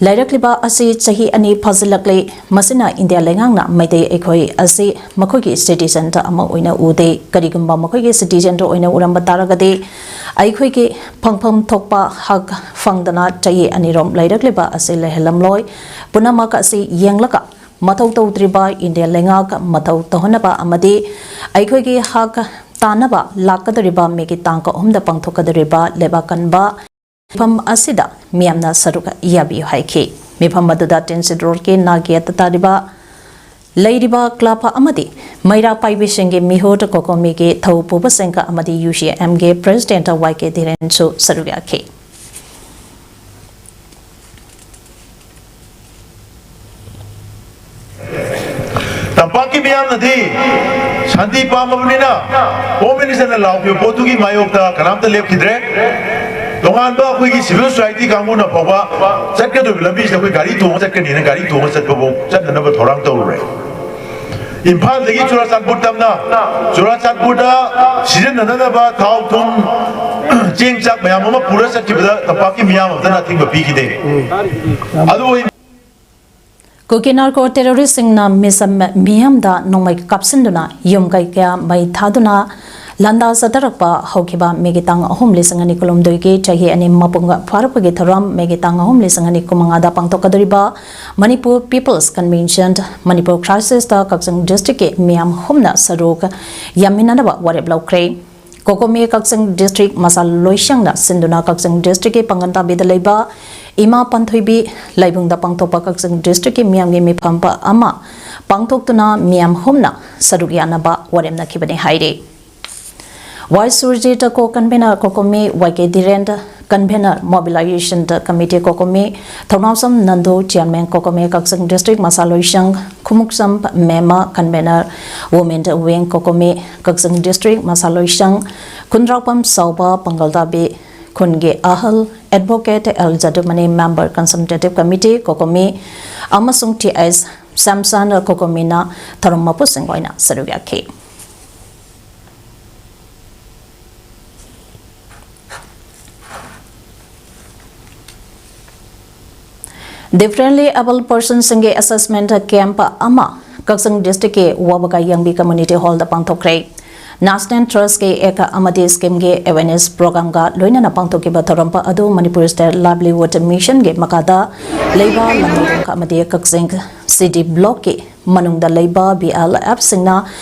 ꯂꯩꯔꯛꯂꯤꯕ ꯑꯁꯤ ꯆꯍꯤ ꯑꯅꯤ ꯐꯥꯖꯤꯜꯂꯛꯂꯦ꯫ ꯃꯁꯤꯅ ꯏꯟꯗꯤꯌꯥ ꯂꯩꯉꯥꯛꯅ ꯃꯩꯇꯩ ꯑꯩꯈꯣꯏ ꯑꯁꯤ ꯃꯈꯣꯏꯒꯤ citizenꯗ ꯑꯃ ꯑꯣꯏꯅ ꯎꯗꯦ꯫ ꯀꯔꯤꯒꯨꯝꯕ ꯃꯈꯣꯏꯒꯤ citizenꯗ ꯑꯣꯏꯅ ꯎꯔꯝꯕ ꯇꯥꯔꯒꯗꯤ ꯑꯩꯈꯣꯏꯒꯤ ꯐꯪꯐꯝ ꯊꯣꯛꯄ ꯍꯛ ꯐꯪꯗꯅ ꯆꯍꯤ ꯑꯅꯤꯔꯣꯝ ꯂꯩꯔꯛꯂꯤꯕ ꯑꯁꯤ ꯂꯩꯍꯜꯂꯝꯂꯣꯏ꯫ ꯄꯨꯝꯅꯃꯛ ꯑꯁꯤ ꯌꯦꯡꯂꯒ ꯃꯊꯧ ꯇꯧꯗ꯭ꯔꯤꯕ ꯏꯟꯗꯤꯌꯥ ꯂꯩꯉꯥꯛ ꯃꯊꯧ ꯇꯧꯍꯟꯅꯕ ꯑꯃꯗꯤ ꯑꯩꯈꯣꯏꯒꯤ ꯍꯛ ꯇꯥꯟꯅꯕ ꯂꯥꯛꯀꯗꯧꯔꯤꯕ ꯃꯦꯒꯤ ꯇꯥꯡ ꯑꯍꯨꯝꯗ ꯄꯥꯡꯊꯣꯛꯀꯗꯧꯔꯤꯕ ꯂꯩꯕꯥꯛ ꯀꯟꯕ ꯃꯤꯐꯝ ꯑꯁꯤꯗ ꯃꯤꯌꯥꯝꯅ ꯁꯔꯨꯛ ꯌꯥꯕꯤꯌꯨ ꯍꯥꯏꯈꯤ꯫ ꯃꯤꯐꯝ ꯑꯗꯨꯗ ꯇꯤꯟꯁꯤꯠ ꯔꯣꯗꯀꯤ ꯅꯥꯛ ꯌꯦꯠꯇ ꯇꯥꯔꯤꯕ ꯂꯩꯔꯤꯕ club ꯑꯃꯗꯤ ꯃꯩꯔꯥ ꯄꯥꯏꯕꯤꯁꯤꯡꯒꯤ ꯃꯤꯍꯨꯠ, ꯀꯣꯀꯣꯃꯤꯒꯤ ꯊꯧ ꯄꯨꯕꯁꯤꯡ ꯑꯃꯗꯤ UCMꯒꯤ president ꯋꯥꯏ ꯀꯦ ꯙꯤꯔꯦꯟꯁꯨ ꯁꯔꯨꯛ ꯌꯥꯈꯤ꯫ ꯇꯝꯄꯥꯛꯀꯤ ꯃꯤꯌꯥꯝꯅꯗꯤ ꯁꯥꯟꯇꯤ ꯄꯥꯝꯃꯕꯅꯤꯅ Home Ministerꯅ ꯂꯥꯎꯈꯤꯕ ꯄꯣꯠꯇꯨꯒꯤ ꯃꯥꯌꯣꯛꯇ ꯀꯅꯥꯝꯇ ꯂꯦꯞꯈꯤꯗ꯭ꯔꯦ꯫ ꯇꯣꯉꯥꯟꯕ ꯑꯩꯈꯣꯏꯒꯤ civil society ꯀꯥꯡꯕꯨꯅ ꯐꯥꯎꯕ ꯆꯠꯀꯗꯧꯔꯤꯕ ꯂꯝꯕꯤꯁꯤꯗ ꯑꯩꯈꯣꯏ ꯒꯥꯔꯤ ꯇꯣꯡꯉ ꯆꯠꯀꯅꯤꯅ ꯒꯥꯔꯤ ꯇꯣꯡꯉ ꯆꯠꯄꯐꯥꯎ ꯆꯠꯅꯅꯕ ꯊꯧꯔꯥꯡ ꯇꯧꯔꯨꯔꯦ꯫ ꯏꯝꯐꯥꯜꯗꯒꯤ ꯆꯨꯔꯥꯆꯥꯟꯄꯨꯔ ꯇꯝꯅ ꯆꯨꯔꯥꯆꯥꯟꯄꯨꯔꯗ ꯁꯤꯖꯤꯟꯅꯅꯕ ꯊꯥꯎ ꯊꯨꯝ, ꯆꯦꯡ ꯆꯥꯛ ꯃꯌꯥꯝ ꯑꯃ ꯄꯨꯔ ꯆꯠꯈꯤꯕꯗ ꯇꯝꯄꯥꯛꯀꯤ ꯃꯤꯌꯥꯝ ꯑꯃꯇꯅ ꯑꯊꯤꯡꯕ ꯄꯤꯈꯤꯗꯦ꯫ ꯑꯗꯨꯕꯨ ꯀꯨꯀꯤ ꯅꯥꯔꯀꯣ ꯇꯦꯔꯣꯔꯤꯁꯁꯤꯡꯅ ꯃꯤꯁꯝ ꯃꯤꯌꯥꯝꯗ ꯅꯣꯡꯃꯩ ꯀꯥꯞꯁꯤꯟꯗꯨꯅ ꯌꯨꯝ ꯀꯩ ꯀꯌꯥ ꯃꯩ ꯊꯥꯗꯨꯅ ꯂꯥꯟꯗꯥ ꯆꯠꯊꯔꯛꯄ ꯍꯧꯈꯤꯕ ꯃꯦꯒꯤ ꯇꯥꯡ ꯑꯍꯨꯝ ꯂꯤꯁꯤꯡ ꯑꯅꯤ ꯀꯨꯟꯍꯨꯝꯗꯣꯏꯒꯤ ꯆꯍꯤ ꯑꯅꯤ ꯃꯄꯨꯡ ꯐꯥꯔꯛꯄꯒꯤ ꯊꯧꯔꯝ ꯃꯦꯒꯤ ꯇꯥꯡ ꯑꯍꯨꯝ ꯂꯤꯁꯤꯡ ꯑꯅꯤ ꯀꯨꯟꯃꯉꯥꯗ ꯄꯥꯡꯊꯣꯛꯀꯗꯧꯔꯤꯕ ꯃꯅꯤꯄꯨꯔ ꯄꯤꯄꯜꯁ ꯀꯟꯚꯦꯟꯁꯟ ꯃꯅꯤꯄꯨꯔ ꯈ꯭ꯔꯥꯏꯁꯤꯁꯇ ꯀꯛꯆꯤꯡ ꯗꯤꯁꯇ꯭ꯔꯤꯛꯀꯤ ꯃꯤꯌꯥꯝ ꯍꯨꯝꯅ ꯁꯔꯨꯛ ꯌꯥꯃꯤꯟꯅꯅꯕ ꯋꯥꯔꯦꯞ ꯂꯧꯈ꯭ꯔꯦ꯫ ꯀꯣꯀꯣꯃꯤ ꯀꯛꯆꯤꯡ ꯗꯤꯁꯇ꯭ꯔꯤꯛ ꯃꯁꯥ ꯂꯣꯏꯁꯪꯅ ꯁꯤꯟꯗꯨꯅ ꯀꯛꯆꯤꯡ ꯗꯤꯁꯇ꯭ꯔꯤꯛꯀꯤ ꯄꯥꯡꯒꯟ ꯇꯥꯕꯤꯗ ꯂꯩꯕ ꯏꯃꯥ ꯄꯥꯟꯊꯣꯏꯕꯤ ꯂꯥꯏꯕꯨꯡꯗ ꯄꯥꯡꯊꯣꯛꯄ ꯀꯛꯆꯤꯡ ꯗꯤꯁꯇ꯭ꯔꯤꯛꯀꯤ ꯃꯤꯌꯥꯝꯒꯤ ꯃꯤꯐꯝ ꯑꯃ ꯄꯥꯡꯊꯣꯛꯇꯨꯅ ꯃꯤꯌꯥꯝ ꯍꯨꯝꯅ ꯁꯔꯨꯛ ꯌꯥꯅꯕ ꯋꯥꯔꯦꯞꯅꯈꯤꯕꯅꯤ ꯍꯥꯏꯔꯤ꯫ ꯋꯥꯏ ꯁꯨꯔꯖꯤꯠ ꯀꯣ ꯀꯟꯚꯦꯅꯔ ꯀꯣꯀꯣꯃꯤ, ꯋꯥꯏ ꯀꯦ ꯙꯤꯔꯦꯟ ꯀꯟꯚꯦꯅꯔ ꯃꯣꯕꯤꯂꯥꯏꯖꯦꯁꯟ ꯀꯃꯤꯇꯤ ꯀꯣꯀꯣꯃꯤ, ꯊꯧꯅꯥꯎꯁꯝ ꯅꯟꯗꯨ ꯆꯤꯌꯥꯔꯃꯦꯟ ꯀꯣꯀꯣꯃꯤ ꯀꯛꯆꯤꯡ ꯗꯤꯁꯇ꯭ꯔꯤꯛ ꯃꯁꯥ ꯂꯣꯏꯁꯪ, ꯈꯨꯃꯨꯛꯆꯝ ꯃꯦꯃꯥ ꯀꯟꯚꯦꯅꯔ ꯋꯨꯃꯦꯟ ꯋꯤꯡ ꯀꯣꯀꯣꯃꯤ ꯀꯛꯆꯤꯡ ꯗꯤꯁꯇ꯭ꯔꯤꯛ ꯃꯁꯥ ꯂꯣꯏꯁꯪ, ꯈꯨꯟꯗ꯭ꯔꯥꯛꯄꯝ ꯆꯥꯎꯕ ꯄꯥꯡꯒꯜ ꯇꯥꯕꯤ ꯈꯨꯟꯒꯤ ꯑꯍꯜ ꯑꯦꯗꯚꯣꯀꯦꯠ ꯑꯦꯜ ꯖꯗꯨꯃꯅꯤ ꯃꯦꯝꯕꯔ ꯀꯟꯁꯜꯇꯦꯇꯤꯚ ꯀꯃꯤꯇꯤ ꯀꯣꯀꯣꯃꯤ ꯑꯃꯁꯨꯡ ꯇꯤ ꯑꯦꯁ ꯁꯦꯝꯁꯟ ꯀꯣꯀꯣꯃꯤꯅ ꯊꯧꯔꯝ ꯃꯄꯨꯁꯤꯡ ꯑꯣꯏꯅ ꯁꯔꯨꯛ ꯌꯥꯈꯤ꯫ Differently abled personꯁꯤꯡꯒꯤ assessment camp ꯑꯃ ꯀꯛꯆꯤꯡ ꯗꯤꯁꯇ꯭ꯔꯤꯛꯀꯤ ꯋꯥꯕꯒꯥꯏ ꯌꯥꯡꯕꯤ ꯀꯝꯃ꯭ꯌꯨꯅꯤꯇꯤ ꯍꯣꯜꯗ ꯄꯥꯡꯊꯣꯛꯈ꯭ꯔꯦ꯫ ꯅꯦꯁꯅꯦꯜ ꯇ꯭ꯔꯁꯀꯤ ꯑꯦꯛ ꯑꯃꯗꯤ ꯁ꯭ꯀꯤꯝꯒꯤ ꯑꯦꯋꯦꯔꯅꯦꯁ ꯄ꯭ꯔꯣꯒ꯭ꯔꯥꯝꯒ ꯂꯣꯏꯅꯅ ꯄꯥꯡꯊꯣꯛꯈꯤꯕ ꯊꯧꯔꯝ ꯑꯗꯨ ꯃꯅꯤꯄꯨꯔ ꯁ꯭ꯇꯦꯠ ꯂꯥꯏꯚꯂꯤꯍꯨꯗ ꯃꯤꯁꯟꯒꯤ ꯃꯈꯥꯗ ꯂꯩꯕ ꯂꯝꯗꯣꯡ ꯑꯃꯗꯤ ꯀꯛꯆꯤꯡ ꯁꯤꯇꯤ ꯕ꯭ꯂꯣꯛꯀꯤ ꯃꯅꯨꯡꯗ ꯂꯩꯕ ꯕꯤ ꯑꯦꯜ ꯑꯦꯐꯁꯤꯡꯅ,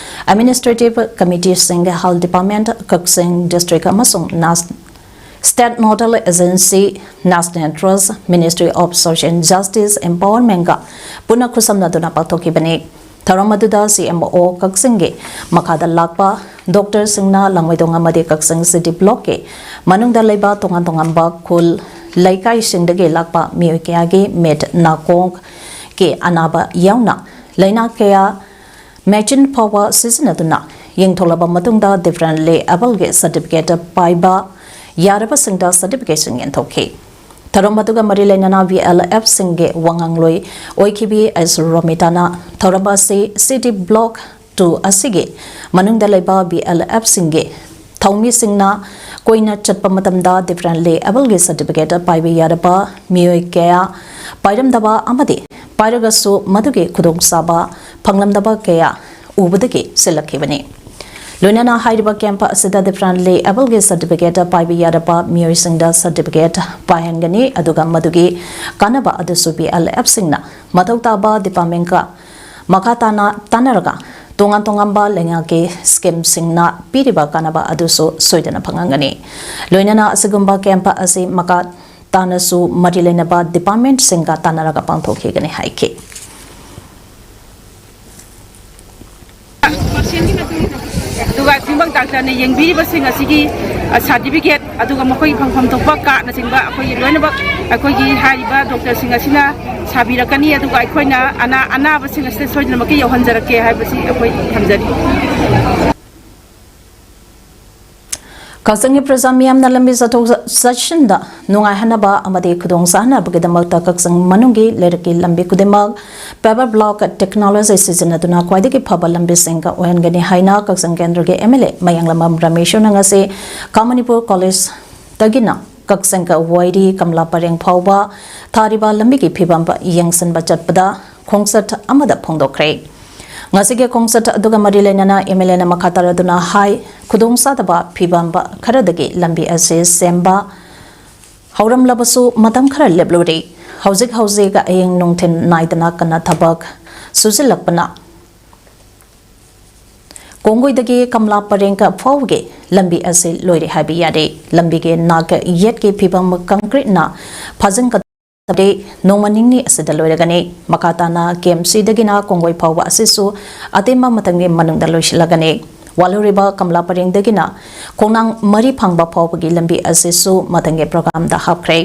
ꯑꯦꯗꯃꯤꯅꯤꯁꯇ꯭ꯔꯦꯇꯤꯚ ꯀꯃꯤꯇꯤꯁꯤꯡ, ꯍꯦꯜꯊ ꯗꯤꯄꯥꯔꯠꯃꯦꯟꯠ, ꯀꯛꯆꯤꯡ ꯗꯤꯁꯇ꯭ꯔꯤꯛ ꯑꯃꯁꯨꯡ ꯅꯥꯁ-, state nodal agency, national trust, ministry of social justice ꯑꯦꯝꯄꯥꯋꯔꯃꯦꯟꯠꯒ ꯄꯨꯟꯅ ꯈꯨꯠꯁꯝꯅꯗꯨꯅ ꯄꯥꯡꯊꯣꯛꯈꯤꯕꯅꯤ꯫ ꯊꯧꯔꯝ ꯑꯗꯨꯗ ꯁꯤ ꯑꯦꯝ ꯑꯣ ꯀꯛꯆꯤꯡꯒꯤ ꯃꯈꯥꯗ ꯂꯥꯛꯄ ꯗꯣꯛꯇꯔꯁꯤꯡꯅ ꯂꯥꯡꯃꯩꯗꯣꯡ ꯑꯃꯗꯤ ꯀꯛꯆꯤꯡ ꯁꯤꯇꯤ ꯕ꯭ꯂꯣꯛꯀꯤ ꯃꯅꯨꯡꯗ ꯂꯩꯕ ꯇꯣꯉꯥꯟ ꯇꯣꯉꯥꯟꯕ ꯈꯨꯜ ꯂꯩꯀꯥꯏꯁꯤꯡꯗꯒꯤ ꯂꯥꯛꯄ ꯃꯤꯑꯣꯏ ꯀꯌꯥꯒꯤ ꯃꯤꯠ ꯅꯥꯀꯣꯡꯒꯤ ꯑꯅꯥꯕ ꯌꯥꯎꯅ ꯂꯩꯅꯥ ꯀꯌꯥ ꯃꯦꯆꯤꯟ ꯐꯥꯎꯕ ꯁꯤꯖꯤꯟꯅꯗꯨꯅ ꯌꯦꯡꯊꯣꯛꯂꯕ ꯃꯇꯨꯡꯗ ꯗꯤꯐꯔꯦꯟꯠꯂꯤ ꯑꯦꯕꯜꯒꯤ ꯁꯔꯇꯤꯐꯤꯀꯦꯠ ꯄꯥꯏꯕ ꯌꯥꯔꯕꯁꯤꯡꯗ ꯁꯔꯇꯤꯐꯤꯀꯦꯠꯁꯤꯡ ꯌꯦꯟꯊꯣꯛꯈꯤ꯫ ꯊꯧꯔꯝ ꯑꯗꯨꯒ ꯃꯔꯤ ꯂꯩꯅꯅ ꯕꯤ ꯑꯦꯜ ꯑꯦꯐꯁꯤꯡꯒꯤ ꯋꯥꯉꯥꯡꯂꯣꯏ ꯑꯣꯏꯈꯤꯕꯤ ꯑꯦꯁ ꯔꯣꯃꯤꯇꯥꯅ ꯊꯧꯔꯝ ꯑꯁꯤ ꯁꯤꯇꯤ ꯕ꯭ꯂꯣꯛ ꯇꯨ ꯑꯁꯤꯒꯤ ꯃꯅꯨꯡꯗ ꯂꯩꯕ ꯕꯤ ꯑꯦꯜ ꯑꯦꯐꯁꯤꯡꯒꯤ ꯊꯧꯃꯤꯁꯤꯡꯅ ꯀꯨꯏꯅ ꯆꯠꯄ ꯃꯇꯝꯗ ꯗꯤꯐꯔꯦꯟꯠꯂꯤ ꯑꯦꯕꯜꯒꯤ ꯁꯔꯇꯤꯐꯤꯀꯦꯠ ꯄꯥꯏꯕ ꯌꯥꯗꯕ ꯃꯤꯑꯣꯏ ꯀꯌꯥ ꯄꯥꯏꯔꯝꯗꯕ ꯑꯃꯗꯤ ꯄꯥꯏꯔꯒꯁꯨ ꯃꯗꯨꯒꯤ ꯈꯨꯗꯣꯡꯆꯥꯕ ꯐꯪꯂꯝꯗꯕ ꯀꯌꯥ ꯎꯕꯗꯒꯤ ꯁꯤꯜꯂꯛꯈꯤꯕꯅꯤ꯫ ꯂꯣꯏꯅꯅ ꯍꯥꯏꯔꯤꯕ ꯀꯦꯝꯞ ꯑꯁꯤꯗ ꯗꯤꯐꯔꯦꯟꯠꯂꯤ ꯑꯦꯕꯜꯒꯤ ꯁꯔꯇꯤꯐꯤꯀꯦꯠ ꯄꯥꯏꯕ ꯌꯥꯗꯕ ꯃꯤꯑꯣꯏꯁꯤꯡꯗ ꯁꯔꯇꯤꯐꯤꯀꯦꯠ ꯄꯥꯏꯍꯟꯒꯅꯤ, ꯑꯗꯨꯒ ꯃꯗꯨꯒꯤ ꯀꯥꯟꯅꯕ ꯑꯗꯨꯁꯨ ꯕꯤ ꯑꯦꯜ ꯑꯦꯐꯁꯤꯡꯅ ꯃꯊꯧ ꯇꯥꯕ ꯗꯤꯄꯥꯔꯠꯃꯦꯟꯠꯀ ꯃꯈꯥ ꯇꯥꯅ ꯇꯥꯟꯅꯔꯒ ꯇꯣꯉꯥꯟ ꯇꯣꯉꯥꯟꯕ ꯂꯩꯉꯥꯛꯀꯤ ꯁ꯭ꯀꯤꯝꯁꯤꯡꯅ ꯄꯤꯔꯤꯕ ꯀꯥꯟꯅꯕ ꯑꯗꯨꯁꯨ ꯁꯣꯏꯗꯅ ꯐꯪꯍꯟꯒꯅꯤ꯫ ꯂꯣꯏꯅꯅ ꯑꯁꯤꯒꯨꯝꯕ ꯀꯦꯝꯞ ꯑꯁꯤ ꯃꯈꯥ ꯇꯥꯅꯁꯨ ꯃꯔꯤ ꯂꯩꯅꯕ ꯗꯤꯄꯥꯔꯠꯃꯦꯟꯠꯁꯤꯡꯒ ꯇꯥꯟꯅꯔꯒ ꯄꯥꯡꯊꯣꯛꯈꯤꯒꯅꯤ ꯍꯥꯏꯈꯤ꯫ ꯑꯗꯨꯒ ꯆꯤꯡꯕꯪ ꯗꯥꯛꯇꯔꯅ ꯌꯦꯡꯕꯤꯔꯤꯕꯁꯤꯡ ꯑꯁꯤꯒꯤ, ꯑ, ꯁꯥꯔꯇꯤꯐꯤꯀꯦꯠ, ꯑꯗꯨꯒ ꯃꯈꯣꯏꯒꯤ ꯐꯪꯐꯝ ꯊꯣꯛꯄ ꯀꯥꯔꯠꯅꯆꯤꯡꯕ ꯑꯩꯈꯣꯏꯒꯤ ꯂꯣꯏꯅꯃꯛ ꯑꯩꯈꯣꯏꯒꯤ ꯍꯥꯏꯔꯤꯕ ꯗꯣꯛꯇꯔꯁꯤꯡ ꯑꯁꯤꯅ ꯁꯥꯕꯤꯔꯛꯀꯅꯤ꯫ ꯑꯗꯨꯒ ꯑꯩꯈꯣꯏꯅ ꯑꯅꯥ-, ꯑꯅꯥꯕꯁꯤꯡ ꯑꯁꯤꯗ ꯁꯣꯏꯗꯅꯃꯛꯀꯤ ꯌꯧꯍꯟꯖꯔꯛꯀꯦ ꯍꯥꯏꯕꯁꯤ ꯑꯩꯈꯣꯏ ꯊꯝꯖꯔꯤ꯫ ꯀꯛꯆꯤꯡꯒꯤ ꯄ꯭ꯔꯖꯥ ꯃꯤꯌꯥꯝꯅ ꯂꯝꯕꯤ ꯆꯠꯊꯣꯛ ꯆꯠꯁꯤꯟꯗ ꯅꯨꯡꯉꯥꯏꯍꯟꯅꯕ ꯑꯃꯗꯤ ꯈꯨꯗꯣꯡ ꯆꯥꯍꯟꯅꯕꯒꯤꯗꯃꯛꯇ ꯀꯛꯆꯤꯡ ꯃꯅꯨꯡꯒꯤ ꯂꯩꯔꯛꯀꯤ ꯂꯝꯕꯤ ꯈꯨꯗꯤꯡꯃꯛ paver block technology ꯁꯤꯖꯤꯟꯅꯗꯨꯅ ꯈ꯭ꯋꯥꯏꯗꯒꯤ ꯐꯕ ꯂꯝꯕꯤꯁꯤꯡꯒ ꯑꯣꯏꯍꯟꯒꯅꯤ ꯍꯥꯏꯅ ꯀꯛꯆꯤꯡ ꯀꯦꯟꯗ꯭ꯔꯒꯤ ꯑꯦꯝ ꯑꯦꯜ ꯑꯦ ꯃꯌꯥꯡꯂꯝꯕꯝ ꯔꯃꯦꯁꯣꯔꯅ ꯉꯁꯤ ꯈꯥ ꯃꯅꯤꯄꯨꯔ ꯀꯣꯂꯦꯖꯇꯒꯤꯅ ꯀꯛꯆꯤꯡꯒ ꯋꯥꯏꯔꯤ ꯀꯃꯂꯥ ꯄꯔꯦꯡ ꯐꯥꯎꯕ ꯊꯥꯔꯤꯕ ꯂꯝꯕꯤꯒꯤ ꯐꯤꯕꯝ ꯌꯦꯡꯁꯤꯟꯕ ꯆꯠꯄꯗ ꯈꯣꯡꯆꯠ ꯑꯃꯗ ꯐꯣꯡꯗꯣꯛꯈ꯭ꯔꯦ꯫ ꯉꯁꯤꯒꯤ ꯈꯣꯡꯆꯠ ꯑꯗꯨꯒ ꯃꯔꯤ ꯂꯩꯅꯅ ꯑꯦꯝ ꯑꯦꯜ ꯑꯦꯅ ꯃꯈꯥ ꯇꯥꯔꯗꯨꯅ ꯍꯥꯏ, ꯈꯨꯗꯣꯡꯆꯥꯗꯕ ꯐꯤꯕꯝ ꯈꯔꯗꯒꯤ ꯂꯝꯕꯤ ꯑꯁꯤ ꯁꯦꯝꯕ ꯍꯧꯔꯝꯂꯕꯁꯨ ꯃꯇꯝ ꯈꯔ ꯂꯦꯞꯂꯨꯔꯦ꯫ ꯍꯧꯖꯤꯛ ꯍꯧꯖꯤꯛ ꯑꯍꯤꯡ ꯅꯨꯡꯊꯤꯜ ꯅꯥꯏꯗꯅ ꯀꯟꯅ ꯊꯕꯛ ꯁꯨꯖꯤꯜꯂꯛꯄꯅ ꯀꯣꯡꯒꯣꯏꯗꯒꯤ ꯀꯃꯂꯥ ꯄꯔꯦꯡ ꯐꯥꯎꯕꯒꯤ ꯂꯝꯕꯤ ꯑꯁꯤ ꯂꯣꯏꯔꯦ ꯍꯥꯏꯕ ꯌꯥꯔꯦ꯫ ꯂꯝꯕꯤꯒꯤ ꯅꯥꯛ ꯌꯦꯠꯀꯤ ꯐꯤꯕꯝ ꯀꯪꯀ꯭ꯔꯤꯠꯅ ꯐꯥꯖꯤꯟꯒꯗꯕꯗꯤ ꯅꯣꯡꯃ ꯅꯤꯅꯤ ꯑꯁꯤꯗ ꯂꯣꯏꯔꯒꯅꯤ꯫ ꯃꯈꯥ ꯇꯥꯅ ꯀꯦ ꯑꯦꯝ ꯁꯤꯗꯒꯤꯅ ꯀꯣꯡꯒꯣꯏ ꯐꯥꯎꯕ ꯑꯁꯤꯁꯨ ꯑꯇꯦꯟꯕ ꯃꯇꯝꯒꯤ ꯃꯅꯨꯡꯗ ꯂꯣꯏꯁꯤꯜꯂꯒꯅꯤ꯫ ꯋꯥꯠꯍꯧꯔꯤꯕ ꯀꯃꯂꯥ ꯄꯔꯦꯡꯗꯒꯤꯅ ꯈꯣꯡꯅꯥꯡ ꯃꯔꯤ ꯐꯥꯡꯕ ꯐꯥꯎꯕꯒꯤ ꯂꯝꯕꯤ ꯑꯁꯤꯁꯨ ꯃꯊꯪꯒꯤ ꯄ꯭ꯔꯣꯒ꯭ꯔꯥꯝꯗ ꯍꯥꯞꯈ꯭ꯔꯦ꯫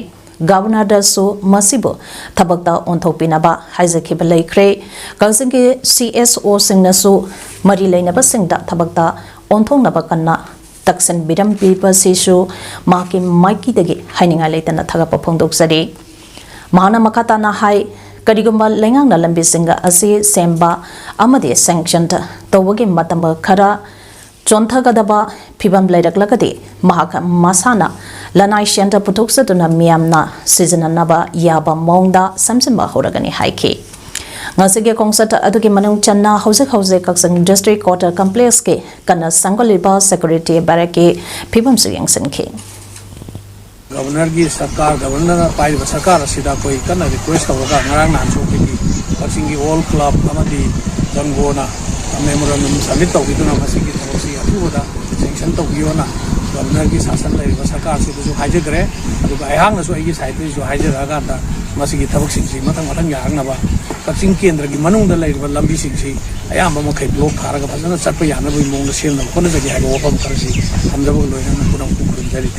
ꯒꯚꯔꯅꯔꯗꯁꯨ ꯃꯁꯤꯕꯨ ꯊꯕꯛꯇ ꯑꯣꯟꯊꯣꯛꯄꯤꯅꯕ ꯍꯥꯏꯖꯈꯤꯕ ꯂꯩꯈ꯭ꯔꯦ꯫ ꯀꯛꯆꯤꯡꯒꯤ ꯁꯤ ꯑꯦꯁ ꯑꯣꯁꯤꯡꯅꯁꯨ ꯃꯔꯤ ꯂꯩꯅꯕꯁꯤꯡꯗ ꯊꯕꯛꯇ ꯑꯣꯟꯊꯣꯛꯅꯕ ꯀꯟꯅ ꯇꯛꯁꯤꯟꯕꯤꯔꯝꯕꯤꯕꯁꯤꯁꯨ ꯃꯍꯥꯛꯀꯤ ꯃꯥꯏꯀꯩꯗꯒꯤ ꯍꯥꯏꯅꯤꯡꯉꯥꯏ ꯂꯩꯇꯅ ꯊꯥꯒꯠꯄ ꯐꯣꯡꯗꯣꯛꯆꯔꯤ꯫ ꯃꯍꯥꯛꯅ ꯃꯈꯥ ꯇꯥꯅ ꯍꯥꯏ, ꯀꯔꯤꯒꯨꯝꯕ ꯂꯩꯉꯥꯛꯅ ꯂꯝꯕꯤꯁꯤꯡ ꯑꯁꯤ ꯁꯦꯝꯕ ꯑꯃꯗꯤ sanction ꯇꯧꯕꯒꯤ ꯃꯇꯝ ꯈꯔ ꯆꯣꯟꯊꯒꯗꯕ ꯐꯤꯕꯝ ꯂꯩꯔꯛꯂꯒꯗꯤ ꯃꯍꯥꯛ ꯃꯁꯥꯅ ꯂꯅꯥꯏ ꯁꯦꯟꯗ ꯄꯨꯊꯣꯛꯆꯗꯨꯅ ꯃꯤꯌꯥꯝꯅ ꯁꯤꯖꯤꯟꯅꯅꯕ ꯌꯥꯕ ꯃꯑꯣꯡꯗ ꯁꯦꯝꯖꯤꯟꯕ ꯍꯧꯔꯒꯅꯤ ꯍꯥꯏꯈꯤ꯫ ꯉꯁꯤꯒꯤ ꯈꯣꯡꯆꯠ ꯑꯗꯨꯒꯤ ꯃꯅꯨꯡ ꯆꯟꯅ ꯍꯧꯖꯤꯛ ꯍꯧꯖꯤꯛ ꯀꯛꯆꯤꯡ District Quarter Complexꯀꯤ ꯀꯟꯅ ꯁꯦꯝꯒꯠꯂꯤꯕ security barrackꯀꯤ ꯐꯤꯕꯝꯁꯨ ꯌꯦꯡꯁꯤꯟꯈꯤ꯫ Governorꯒꯤ ꯁꯔꯀꯥꯔ, Governorꯅ ꯄꯥꯏꯔꯤꯕ ꯁꯔꯀꯥꯔ ꯑꯁꯤꯗ ꯑꯩꯈꯣꯏ ꯀꯟꯅ request ꯇꯧꯔꯒ ꯉꯔꯥꯡ ꯅꯍꯥꯟꯁꯨ ꯑꯩꯈꯣꯏꯒꯤ ꯀꯛꯆꯤꯡꯒꯤ All Club ꯑꯃꯗꯤ Jangona memorandum submit ꯇꯧꯕꯤꯗꯨꯅ ꯃꯁꯤꯒꯤ ꯊꯕꯛꯁꯤ ꯑꯊꯨꯕꯗ sanction ꯇꯧꯕꯤꯌꯣꯅ Governorꯒꯤ ꯁꯥꯁꯟ ꯂꯩꯔꯤꯕ ꯁꯔꯀꯥꯔꯁꯤꯗꯁꯨ ꯍꯥꯏꯖꯈ꯭ꯔꯦ꯫ ꯑꯗꯨꯒ ꯑꯩꯍꯥꯛꯅꯁꯨ ꯑꯩꯒꯤ sideꯇꯒꯤꯁꯨ ꯍꯥꯏꯖꯔꯛꯑꯀꯥꯟꯗ ꯃꯁꯤꯒꯤ ꯊꯕꯛꯁꯤꯡꯁꯤ ꯃꯊꯪ ꯃꯊꯪ ꯌꯥꯔꯛꯅꯕ ꯀꯛꯆꯤꯡ ꯀꯦꯟꯗ꯭ꯔꯒꯤ ꯃꯅꯨꯡꯗ ꯂꯩꯔꯤꯕ ꯂꯝꯕꯤꯁꯤꯡꯁꯤ ꯑꯌꯥꯝꯕ ꯃꯈꯩ block ꯊꯥꯔꯒ ꯐꯖꯅ ꯆꯠꯄ ꯌꯥꯅꯕꯒꯤ ꯃꯑꯣꯡꯗ ꯁꯦꯝꯅꯕ ꯍꯣꯠꯅꯖꯒꯦ ꯍꯥꯏꯕ ꯋꯥꯐꯝ ꯈꯔꯁꯤ ꯊꯝꯖꯕꯒ ꯂꯣꯏꯅꯅ ꯄꯨꯝꯅꯃꯛꯄꯨ ꯈꯨꯔꯨꯝꯖꯔꯤ꯫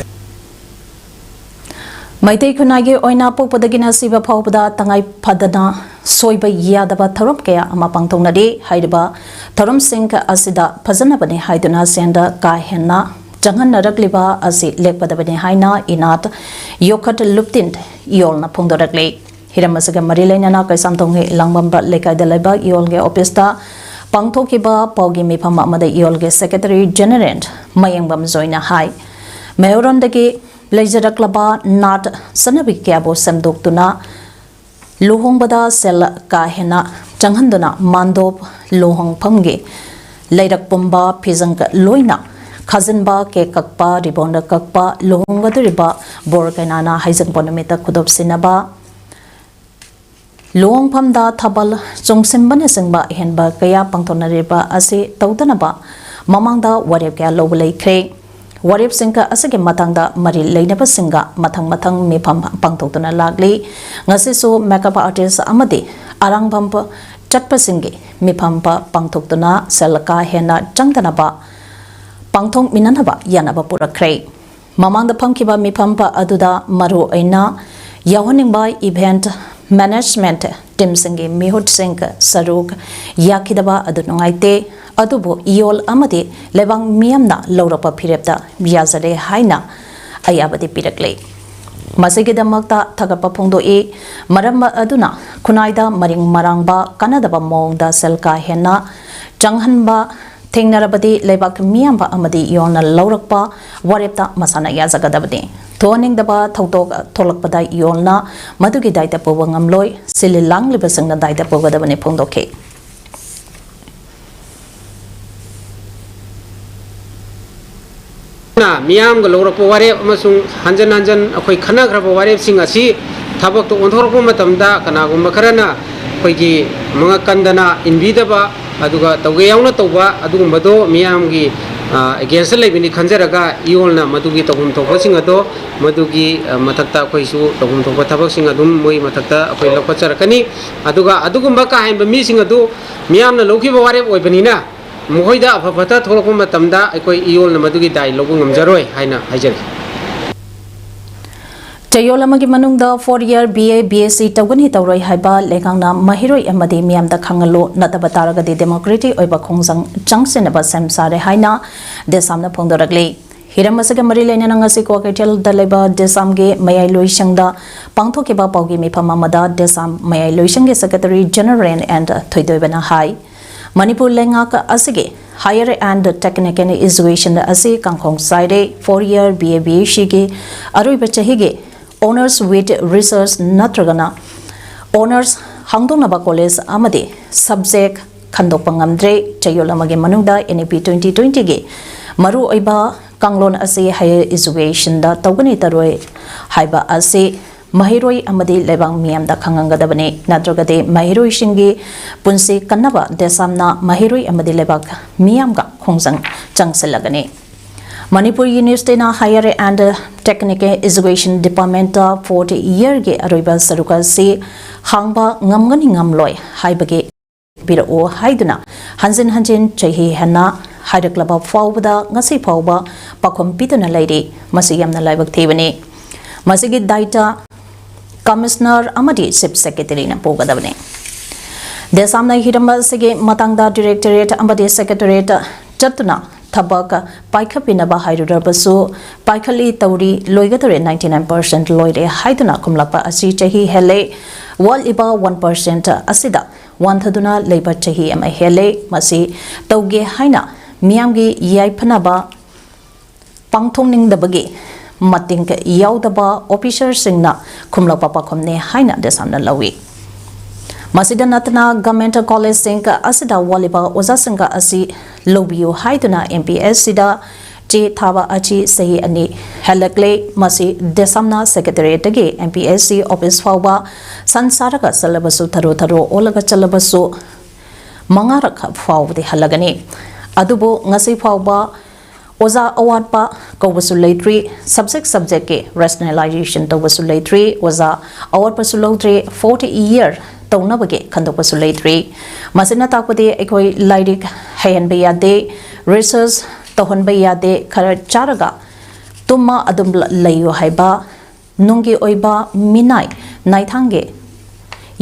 ꯃꯩꯇꯩ ꯈꯨꯟꯅꯥꯏꯒꯤ ꯑꯣꯏꯅ ꯄꯣꯛꯄꯗꯒꯤꯅ ꯁꯤꯕ ꯐꯥꯎꯕꯗ ꯇꯉꯥꯏ ꯐꯗꯅ ꯁꯣꯏꯕ ꯌꯥꯗꯕ ꯊꯧꯔꯝ ꯀꯌꯥ ꯑꯃ ꯄꯥꯡꯊꯣꯛꯅꯔꯤ꯫ ꯍꯥꯏꯔꯤꯕ ꯊꯧꯔꯝꯁꯤꯡ ꯑꯁꯤꯗ ꯐꯖꯅꯕꯅꯤ ꯍꯥꯏꯗꯨꯅ ꯁꯦꯟꯗ ꯀꯥ ꯍꯦꯟꯅ ꯆꯪꯍꯟꯅꯔꯛꯂꯤꯕ ꯑꯁꯤ ꯂꯦꯞꯀꯗꯕꯅꯤ ꯍꯥꯏꯅ ꯏꯅꯥꯠ ꯌꯣꯛꯈꯠ ꯂꯨꯞꯇꯤꯟ ꯏꯌꯣꯜꯅ ꯐꯣꯡꯗꯣꯔꯛꯂꯤ꯫ ꯍꯤꯔꯝ ꯑꯁꯤꯒ ꯃꯔꯤ ꯂꯩꯅꯅ ꯀꯩꯁꯥꯝꯊꯣꯡꯒꯤ ꯂꯥꯡꯕꯝꯕ ꯂꯩꯀꯥꯏꯗ ꯂꯩꯕ ꯏꯌꯣꯜꯒꯤ officeꯇ ꯄꯥꯡꯊꯣꯛꯈꯤꯕ ꯄꯥꯎꯒꯤ ꯃꯤꯐꯝ ꯑꯃꯗ ꯏꯌꯣꯜꯒꯤ Secretary General ꯃꯌꯦꯡꯕꯝ ꯖꯣꯏꯅ ꯍꯥꯏ, ꯃꯩꯍꯧꯔꯣꯟꯗꯒꯤ ꯂꯩꯖꯔꯛꯂꯕ ꯅꯥꯠ ꯆꯠꯅꯕꯤ ꯀꯌꯥꯕꯨ ꯁꯦꯝꯗꯣꯛꯇꯨꯅ ꯂꯨꯍꯣꯡꯕꯗ ꯁꯦꯜ ꯀꯥ ꯍꯦꯟꯅ ꯆꯪꯍꯟꯗꯨꯅ ꯃꯥꯟꯗꯣꯞ, ꯂꯨꯍꯣꯡꯐꯝꯒꯤ ꯂꯩꯔꯛ ꯄꯨꯝꯕ ꯐꯤꯖꯪꯒ ꯂꯣꯏꯅ ꯈꯥꯖꯤꯟꯕ, cake ꯀꯛꯄ, ribbon ꯀꯛꯄ, ꯂꯨꯍꯣꯡꯒꯗꯧꯔꯤꯕ ꯕꯣꯔ ꯀꯩꯅꯥꯅ ꯍꯩꯖꯤꯡꯄꯣꯠ ꯅꯨꯃꯤꯠꯇ ꯈꯨꯗꯣꯞ ꯁꯤꯟꯅꯕ, ꯂꯨꯍꯣꯡꯐꯝꯗ ꯊꯥꯕꯜ ꯆꯣꯡꯁꯤꯟꯕꯅꯆꯤꯡꯕ ꯑꯍꯦꯟꯕ ꯀꯌꯥ ꯄꯥꯡꯊꯣꯛꯅꯔꯤꯕ ꯑꯁꯤ ꯇꯧꯗꯅꯕ ꯃꯃꯥꯡꯗ ꯋꯥꯔꯦꯞ ꯀꯌꯥ ꯂꯧꯕ ꯂꯩꯈ꯭ꯔꯦ꯫ ꯋꯥꯔꯦꯞꯁꯤꯡ ꯑꯁꯤꯒꯤ ꯃꯇꯥꯡꯗ ꯃꯔꯤ ꯂꯩꯅꯕꯁꯤꯡꯒ ꯃꯊꯪ ꯃꯊꯪ ꯃꯤꯐꯝ ꯄꯥꯡꯊꯣꯛꯇꯨꯅ ꯂꯥꯛꯂꯤ꯫ ꯉꯁꯤꯁꯨ makeup artist ꯑꯃꯗꯤ ꯑꯔꯥꯡꯕꯝ ꯆꯠꯄꯁꯤꯡꯒꯤ ꯃꯤꯐꯝ ꯄꯥꯡꯊꯣꯛꯇꯨꯅ ꯁꯦꯜ ꯀꯥ ꯍꯦꯟꯅ ꯆꯪꯗꯅꯕ ꯄꯥꯡꯊꯣꯛꯃꯤꯟꯅꯅꯕ ꯌꯥꯅꯕ ꯄꯨꯔꯛꯈ꯭ꯔꯦ꯫ ꯃꯃꯥꯡꯗ ꯐꯝꯈꯤꯕ ꯃꯤꯐꯝ ꯑꯗꯨꯗ ꯃꯔꯨ ꯑꯣꯏꯅ ꯌꯥꯎꯍꯟꯅꯤꯡꯕ event management teamꯁꯤꯡꯒꯤ ꯃꯤꯍꯨꯠꯁꯤꯡ ꯁꯔꯨꯛ ꯌꯥꯈꯤꯗꯕ ꯑꯗꯨ ꯅꯨꯡꯉꯥꯏꯇꯦ, ꯑꯗꯨꯕꯨ ꯏꯌꯣꯜ ꯑꯃꯗꯤ ꯂꯩꯕꯥꯛ ꯃꯤꯌꯥꯝꯅ ꯂꯧꯔꯛꯄ ꯐꯤꯔꯦꯞꯇ ꯌꯥꯖꯔꯦ ꯍꯥꯏꯅ ꯑꯌꯥꯕꯗꯤ ꯄꯤꯔꯛꯂꯦ꯫ ꯃꯁꯤꯒꯤꯗꯃꯛꯇ ꯊꯥꯒꯠꯄ ꯐꯣꯡꯗꯣꯛꯏ꯫ ꯃꯔꯝ ꯑꯗꯨꯅ ꯈꯨꯟꯅꯥꯏꯗ ꯃꯔꯤꯡ ꯃꯔꯥꯡꯕ ꯀꯥꯟꯅꯗꯕ ꯃꯑꯣꯡꯗ ꯁꯦꯜ ꯀꯥ ꯍꯦꯟꯅ ꯆꯪꯍꯟꯕ ꯊꯦꯡꯅꯔꯕꯗꯤ ꯂꯩꯕꯥꯛ ꯃꯤꯌꯥꯝꯕ ꯑꯃꯗꯤ ꯏꯌꯣꯜꯅ ꯂꯧꯔꯛꯄ ꯋꯥꯔꯦꯞꯇ ꯃꯁꯥꯅ ꯌꯥꯖꯒꯗꯕꯅꯤ꯫ ꯊꯣꯛꯍꯟꯅꯤꯡꯗꯕ ꯊꯧꯗꯣꯛ ꯊꯣꯛꯂꯛꯄꯗ ꯏꯌꯣꯜꯅ ꯃꯗꯨꯒꯤ ꯗꯥꯏꯇ ꯄꯨꯕ ꯉꯝꯂꯣꯏ꯫ ꯁꯤꯜꯂꯤ ꯂꯥꯡꯂꯤꯕꯁꯤꯡꯅ ꯗꯥꯏꯇ ꯄꯨꯒꯗꯕꯅꯤ ꯐꯣꯡꯗꯣꯛꯈꯤ꯫ ꯃꯤꯌꯥꯝꯒ ꯂꯧꯔꯛꯄ ꯋꯥꯔꯦꯞ ꯑꯃꯁꯨꯡ ꯍꯟꯖꯟ ꯍꯟꯖꯟ ꯑꯩꯈꯣꯏ ꯈꯟꯅꯈ꯭ꯔꯕ ꯋꯥꯔꯦꯞꯁꯤꯡ ꯑꯁꯤ ꯊꯕꯛꯇ ꯑꯣꯟꯊꯣꯔꯛꯄ ꯃꯇꯝꯗ ꯀꯅꯥꯒꯨꯝꯕ ꯈꯔꯅ ꯑꯩꯈꯣꯏꯒꯤ ꯃꯉꯛ ꯀꯟꯗꯅ ꯏꯟꯕꯤꯗꯕ, ꯑꯗꯨꯒ ꯇꯧꯒꯦ ꯌꯥꯎꯅ ꯇꯧꯕ ꯑꯗꯨꯒꯨꯝꯕꯗꯣ ꯃꯤꯌꯥꯝꯒꯤ ꯑꯦꯒꯦꯟꯁꯇ ꯂꯩꯕꯅꯤ ꯈꯟꯖꯔꯒ ꯏꯌꯣꯜꯅ ꯃꯗꯨꯒꯤ ꯇꯧꯐꯝ ꯊꯣꯛꯄꯁꯤꯡ ꯑꯗꯣ ꯃꯗꯨꯒꯤ ꯃꯊꯛꯇ ꯑꯩꯈꯣꯏꯁꯨ ꯇꯧꯐꯝ ꯊꯣꯛꯄ ꯊꯕꯛꯁꯤꯡ ꯑꯗꯨꯝ ꯃꯣꯏ ꯃꯊꯛꯇ ꯑꯩꯈꯣꯏ ꯂꯧꯈꯠꯆꯔꯛꯀꯅꯤ꯫ ꯑꯗꯨꯒ ꯑꯗꯨꯒꯨꯝꯕ ꯀꯥ ꯍꯦꯟꯕ ꯃꯤꯁꯤꯡ ꯑꯗꯨ ꯃꯤꯌꯥꯝꯅ ꯂꯧꯈꯤꯕ ꯋꯥꯔꯦꯞ ꯑꯣꯏꯕꯅꯤꯅ ꯃꯈꯣꯏꯗ ꯑꯐ ꯐꯠꯇ ꯊꯣꯛꯂꯛꯄ ꯃꯇꯝꯗ ꯑꯩꯈꯣꯏ ꯏꯌꯣꯜꯅ ꯃꯗꯨꯒꯤ ꯗꯥꯏ ꯂꯧꯕ ꯉꯝꯖꯔꯣꯏ ꯍꯥꯏꯅ ꯍꯥꯏꯖꯔꯤ꯫ ꯆꯌꯣꯜ ꯑꯃꯒꯤ ꯃꯅꯨꯡꯗ four year B A B S C ꯇꯧꯒꯅꯤ ꯇꯧꯔꯣꯏ ꯍꯥꯏꯕ ꯂꯩꯉꯥꯛꯅ ꯃꯍꯩꯔꯣꯏ ꯑꯃꯗꯤ ꯃꯤꯌꯥꯝꯗ ꯈꯪꯍꯜꯂꯨ, ꯅꯠꯇꯕ ꯇꯥꯔꯒꯗꯤ democratic ꯑꯣꯏꯕ ꯈꯣꯡꯖꯪ ꯆꯪꯁꯤꯟꯅꯕ ꯁꯦꯝ ꯁꯥꯔꯦ ꯍꯥꯏꯅ ꯗꯦꯁꯥꯝꯅ ꯐꯣꯡꯗꯣꯔꯛꯂꯤ꯫ ꯍꯤꯔꯝ ꯑꯁꯤꯒ ꯃꯔꯤ ꯂꯩꯅꯅ ꯉꯁꯤ ꯀ꯭ꯋꯥꯀꯩꯊꯦꯜꯗ ꯂꯩꯕ ꯗꯦꯁꯥꯝꯒꯤ ꯃꯌꯥꯏ ꯂꯣꯏꯁꯪꯗ ꯄꯥꯡꯊꯣꯛꯈꯤꯕ ꯄꯥꯎꯒꯤ ꯃꯤꯐꯝ ꯑꯃꯗ ꯗꯦꯁꯥꯝ ꯃꯌꯥꯏ ꯂꯣꯏꯁꯪꯒꯤ secretary General and ꯊꯣꯏꯗꯣꯏꯕꯅ ꯍꯥꯏ, ꯃꯅꯤꯄꯨꯔ ꯂꯩꯉꯥꯛ ꯑꯁꯤꯒꯤ higher and technical education ꯑꯁꯤ ꯀꯥꯡꯈꯣꯡ ꯆꯥꯏꯔꯦ꯫ Four year B A B S C ꯒꯤ ꯑꯔꯣꯏꯕ ꯆꯍꯤꯒꯤ honours with research ꯅꯠꯇ꯭ꯔꯒꯅ honours ꯍꯥꯡꯗꯣꯛꯅꯕ college ꯑꯃꯗꯤ subject ꯈꯟꯗꯣꯛꯄ ꯉꯝꯗ꯭ꯔꯦ꯫ ꯆꯌꯣꯜ ꯑꯃꯒꯤ ꯃꯅꯨꯡꯗ N E P twenty twenty ꯒꯤ ꯃꯔꯨꯑꯣꯏꯕ ꯀꯥꯡꯂꯣꯟ ꯑꯁꯤ higher education ꯗ ꯇꯧꯒꯅꯤ ꯇꯧꯔꯣꯏ ꯍꯥꯏꯕ ꯑꯁꯤ ꯃꯍꯩꯔꯣꯏ ꯑꯃꯗꯤ ꯂꯩꯕꯥꯛ ꯃꯤꯌꯥꯝꯗ ꯈꯪꯍꯟꯒꯗꯕꯅꯤ, ꯅꯠꯇ꯭ꯔꯒꯗꯤ ꯃꯍꯩꯔꯣꯏꯁꯤꯡꯒꯤ ꯄꯨꯟꯁꯤ ꯀꯟꯅꯕ ꯗꯦꯁꯥꯝꯅ ꯃꯍꯩꯔꯣꯏ ꯑꯃꯗꯤ ꯂꯩꯕꯥꯛ ꯃꯤꯌꯥꯝꯒ ꯈꯣꯡꯖꯪ ꯆꯪꯁꯤꯜꯂꯒꯅꯤ꯫ ꯃꯅꯤꯄꯨꯔ University ꯅ higher and technical education department ꯇ fourth year ꯒꯤ ꯑꯔꯣꯏꯕ ꯁꯔꯨꯛ ꯑꯁꯤ ꯍꯥꯡꯕ ꯉꯝꯒꯅꯤ ꯉꯝꯂꯣꯏ ꯍꯥꯏꯕꯒꯤ ꯄꯤꯔꯛꯎ ꯍꯥꯏꯗꯨꯅ ꯍꯟꯖꯤꯟ ꯍꯟꯖꯤꯟ ꯆꯍꯤ ꯍꯦꯟꯅ ꯍꯥꯏꯔꯛꯂꯕ ꯐꯥꯎꯕꯗ ꯉꯁꯤ ꯐꯥꯎꯕ ꯄꯥꯎꯈꯨꯝ ꯄꯤꯗꯨꯅ ꯂꯩꯔꯤ꯫ ꯃꯁꯤ ꯌꯥꯝꯅ ꯂꯥꯏꯕꯛ ꯊꯤꯕꯅꯤ꯫ ꯃꯁꯤꯒꯤ ꯗꯥꯏꯇ Commissioner ꯑꯃꯗꯤ Chief Secretary ꯅ ꯄꯨꯒꯗꯕꯅꯤ꯫ ꯗꯦꯁꯥꯝꯅ ꯍꯤꯔꯝ ꯑꯁꯤꯒꯤ ꯃꯇꯥꯡꯗ Directorate ꯑꯃꯗꯤ Secretariat ꯆꯠꯇꯨꯅ ꯊꯕꯛ ꯄꯥꯏꯈꯠꯄꯤꯅꯕ ꯍꯥꯏꯔꯨꯔꯕꯁꯨ ꯄꯥꯏꯈꯠꯂꯤ ꯇꯧꯔꯤ, ꯂꯣꯏꯒꯗꯧꯔꯦ, ninety nine percent ꯂꯣꯏꯔꯦ ꯍꯥꯏꯗꯨꯅ ꯈꯨꯝꯂꯛꯄ ꯑꯁꯤ ꯆꯍꯤ ꯍꯦꯜꯂꯦ꯫ ꯋꯥꯠꯂꯤꯕ one percent ꯑꯁꯤꯗ ꯋꯥꯟꯊꯗꯨꯅ ꯂꯩꯕ ꯆꯍꯤ ꯑꯃ ꯍꯦꯜꯂꯦ꯫ ꯃꯁꯤ ꯇꯧꯒꯦ ꯍꯥꯏꯅ ꯃꯤꯌꯥꯝꯒꯤ ꯌꯥꯏꯐꯅꯕ ꯄꯥꯡꯊꯣꯛꯅꯤꯡꯗꯕꯒꯤ ꯃꯇꯤꯡ ꯌꯥꯎꯗꯕ ꯑꯣꯐꯤꯁꯔꯁꯤꯡꯅ ꯈꯨꯝꯂꯛꯄ ꯄꯥꯎꯈꯨꯝꯅꯤ ꯍꯥꯏꯅ ꯗꯦꯁꯥꯝꯅ ꯂꯧꯏ꯫ ꯃꯁꯤꯗ ꯅꯠꯇꯅ ꯒꯚꯔꯟꯃꯦꯟꯠ ꯀꯣꯂꯦꯖꯁꯤꯡ ꯑꯁꯤꯗ ꯋꯥꯠꯂꯤꯕ ꯑꯣꯖꯥꯁꯤꯡ ꯑꯁꯤ ꯂꯧꯕꯤꯌꯨ ꯍꯥꯏꯗꯨꯅ ꯑꯦꯝ ꯄꯤ ꯑꯦꯁ ꯁꯤꯗ ꯆꯦ ꯊꯥꯕ ꯑꯁꯤ ꯆꯍꯤ ꯑꯅꯤ ꯍꯦꯜꯂꯛꯂꯦ꯫ ꯃꯁꯤ ꯗꯦꯁꯥꯝꯅ ꯁꯦꯀ꯭ꯔꯦꯇꯔꯤꯌꯦꯠꯇꯒꯤ M P S C office ꯐꯥꯎꯕ ꯁꯟ ꯁꯥꯔꯒ ꯆꯠꯂꯕꯁꯨ, ꯊꯔꯣ ꯊꯔꯣ ꯑꯣꯜꯂꯒ ꯆꯠꯂꯕꯁꯨ ꯃꯉꯥꯔꯛ ꯐꯥꯎꯕꯗꯤ ꯍꯜꯂꯒꯅꯤ꯫ ꯑꯗꯨꯕꯨ ꯉꯁꯤ ꯐꯥꯎꯕ ꯑꯣꯖꯥ ꯑꯋꯥꯠꯄ ꯀꯧꯕꯁꯨ ꯂꯩꯇ꯭ꯔꯤ꯫ ꯁꯕꯖꯦꯛ ꯁꯕꯖꯦꯛꯀꯤ ꯔꯦꯁꯅꯦꯂꯥꯏꯖꯦꯁꯟ ꯇꯧꯕꯁꯨ ꯂꯩꯇ꯭ꯔꯤ꯫ ꯑꯣꯖꯥ ꯑꯋꯥꯠꯄꯁꯨ ꯂꯧꯗ꯭ꯔꯤ꯫ ꯐꯣꯔꯇꯤ ꯏꯌꯔ ꯇꯧꯅꯕꯒꯤ ꯈꯟꯗꯣꯛꯄꯁꯨ ꯂꯩꯇ꯭ꯔꯤ꯫ ꯃꯁꯤꯅ ꯇꯥꯛꯄꯗꯤ ꯑꯩꯈꯣꯏ ꯂꯥꯏꯔꯤꯛ ꯍꯩꯍꯟꯕ ꯌꯥꯗꯦ, ꯔꯤꯁꯔꯁ ꯇꯧꯍꯟꯕ ꯌꯥꯗꯦ, ꯈꯔ ꯆꯥꯔꯒ ꯇꯨꯝꯃ ꯑꯗꯨꯝ ꯂꯩꯌꯨ ꯍꯥꯏꯕ ꯅꯨꯡꯒꯤ ꯑꯣꯏꯕ ꯃꯤꯅꯥꯏ ꯅꯥꯏꯊꯥꯡꯒꯤ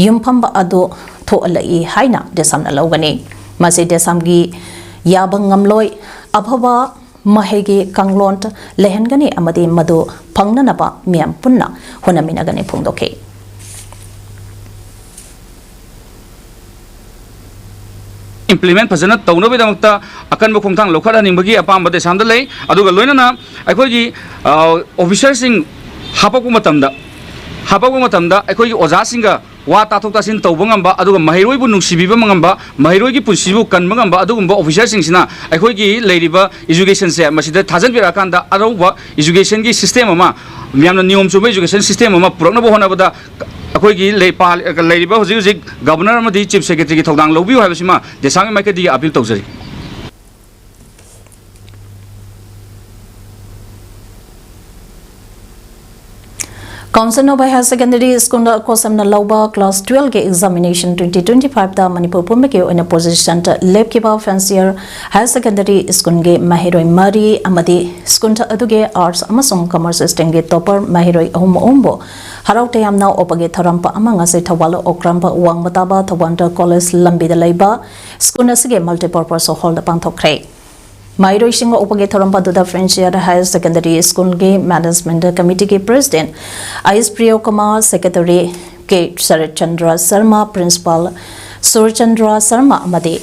ꯌꯨꯝꯐꯝꯕ ꯑꯗꯨ ꯊꯣꯛꯍꯜꯂꯛꯏ ꯍꯥꯏꯅ ꯗꯦꯁꯥꯝꯅ ꯂꯧꯒꯅꯤ꯫ ꯃꯁꯤ ꯗꯦꯁꯥꯝꯒꯤ ꯌꯥꯕ ꯉꯝꯂꯣꯏ꯫ ꯑꯐꯕ ꯃꯍꯩꯒꯤ ꯀꯥꯡꯂꯣꯟ ꯂꯩꯍꯟꯒꯅꯤ ꯑꯃꯗꯤ ꯃꯗꯨ ꯐꯪꯅꯅꯕ ꯃꯤꯌꯥꯝ ꯄꯨꯟꯅ ꯍꯣꯠꯅꯃꯤꯟꯅꯒꯅꯤ ꯐꯣꯡꯗꯣꯛꯈꯤ꯫ ꯏꯝꯄ꯭ꯂꯤꯃꯦꯟꯠ ꯐꯖꯅ ꯇꯧꯅꯕꯒꯤꯗꯃꯛꯇ ꯑꯀꯟꯕ ꯈꯣꯡꯊꯥꯡ ꯂꯧꯈꯠꯍꯟꯅꯤꯡꯕꯒꯤ ꯑꯄꯥꯝꯕ ꯗꯦꯁꯥꯝꯗ ꯂꯩ꯫ ꯑꯗꯨꯒ ꯂꯣꯏꯅꯅ ꯑꯩꯈꯣꯏꯒꯤ ꯑꯣꯐꯤꯁꯔꯁꯤꯡ ꯍꯥꯄꯛꯄ ꯃꯇꯝꯗ ꯍꯥꯄꯛꯄ ꯃꯇꯝꯗ ꯑꯩꯈꯣꯏꯒꯤ ꯑꯣꯖꯥꯁꯤꯡꯒ ꯋꯥ ꯇꯥꯊꯣꯛ ꯇꯥꯁꯤꯟ ꯇꯧꯕ ꯉꯝꯕ, ꯑꯗꯨꯒ ꯃꯍꯩꯔꯣꯏꯕꯨ ꯅꯨꯡꯁꯤꯕꯤꯕ ꯉꯝꯕ, ꯃꯍꯩꯔꯣꯏꯒꯤ ꯄꯨꯟꯁꯤꯕꯨ ꯀꯟꯕ ꯉꯝꯕ ꯑꯗꯨꯒꯨꯝꯕ ꯑꯣꯐꯤꯁꯔꯁꯤꯡꯁꯤꯅ ꯑꯩꯈꯣꯏꯒꯤ ꯂꯩꯔꯤꯕ ꯏꯖꯨꯀꯦꯁꯟꯁꯦ ꯃꯁꯤꯗ ꯊꯥꯖꯤꯟꯕꯤꯔꯛꯑꯀꯥꯟꯗ ꯑꯅꯧꯕ ꯏꯖꯨꯀꯦꯁꯟꯒꯤ ꯁꯤꯁꯇꯦꯝ ꯑꯃ, ꯌꯥꯝꯅ ꯅꯤꯌꯣꯝ ꯆꯨꯝꯕ ꯏꯖꯨꯀꯦꯁꯟ ꯁꯤꯁꯇꯦꯝ ꯑꯃ ꯄꯨꯔꯛꯅꯕ ꯍꯣꯠꯅꯕꯗ ꯑꯩꯈꯣꯏꯒꯤ ꯂꯩ-, ꯄꯥꯜ-, ꯂꯩꯔꯤꯕ ꯍꯧꯖꯤꯛ ꯍꯧꯖꯤꯛ ꯒꯕꯔꯅꯔ ꯑꯃꯗꯤ ꯆꯤꯐ ꯁꯦꯀ꯭ꯔꯦꯇꯔꯤꯒꯤ ꯊꯧꯗꯥꯡ ꯂꯧꯕꯤꯌꯨ ꯍꯥꯏꯕꯁꯤꯃ ꯗꯦꯁꯥꯝꯒꯤ ꯃꯥꯏꯀꯩꯗꯒꯤ ꯑꯄꯤꯜ ꯇꯧꯖꯔꯤ꯫ Council of Higher Secondary School ꯀꯣꯁꯝꯅ ꯂꯧꯕ class twelve ꯒꯤ examination twenty twenty five ꯇ ꯃꯅꯤꯄꯨꯔ ꯄꯨꯝꯕꯒꯤ ꯑꯣꯏꯅ position ꯇ ꯂꯦꯞꯈꯤꯕ Fancier Higher Secondary School ꯒꯤ ꯃꯍꯩꯔꯣꯏ ꯃꯔꯤ ꯑꯃꯗꯤ school ꯑꯗꯨꯒꯤ arts ꯑꯃꯁꯨꯡ commerce stream ꯒꯤ topper ꯃꯍꯩꯔꯣꯏ ꯑꯍꯨꯝ ꯑꯍꯨꯝꯕꯨ ꯍꯔꯥꯎ ꯇꯌꯥꯝꯅ ꯑꯣꯛꯄꯒꯤ ꯊꯧꯔꯝ ꯑꯃ ꯉꯁꯤ ꯊꯧꯕꯥꯜ ꯑꯣꯀ꯭ꯔꯥꯝꯕ ꯋꯥꯡꯃ ꯇꯥꯕ ꯊꯧꯕꯥꯜ college ꯂꯝꯕꯤꯗ ꯂꯩꯕ school ꯑꯁꯤꯒꯤ multipurpose hall ꯗ ꯄꯥꯡꯊꯣꯛꯈ꯭ꯔꯦ꯫ ꯃꯍꯩꯔꯣꯏꯁꯤꯡ ꯑꯣꯛꯄꯒꯤ ꯊꯧꯔꯝ ꯑꯗꯨꯗ Fancier Higher Secondary School ꯒꯤ management committee ꯒꯤ president ꯑꯥꯏꯁ ꯄ꯭ꯔꯤꯌꯣ ꯀꯨꯃꯥꯔ, secretary ꯀꯦ ꯁꯔꯠ ꯆꯟꯗ꯭ꯔ ꯁꯔꯃ, Principal ꯁꯨꯔ ꯆꯟꯗ꯭ꯔ ꯁꯔꯃ ꯑꯃꯗꯤ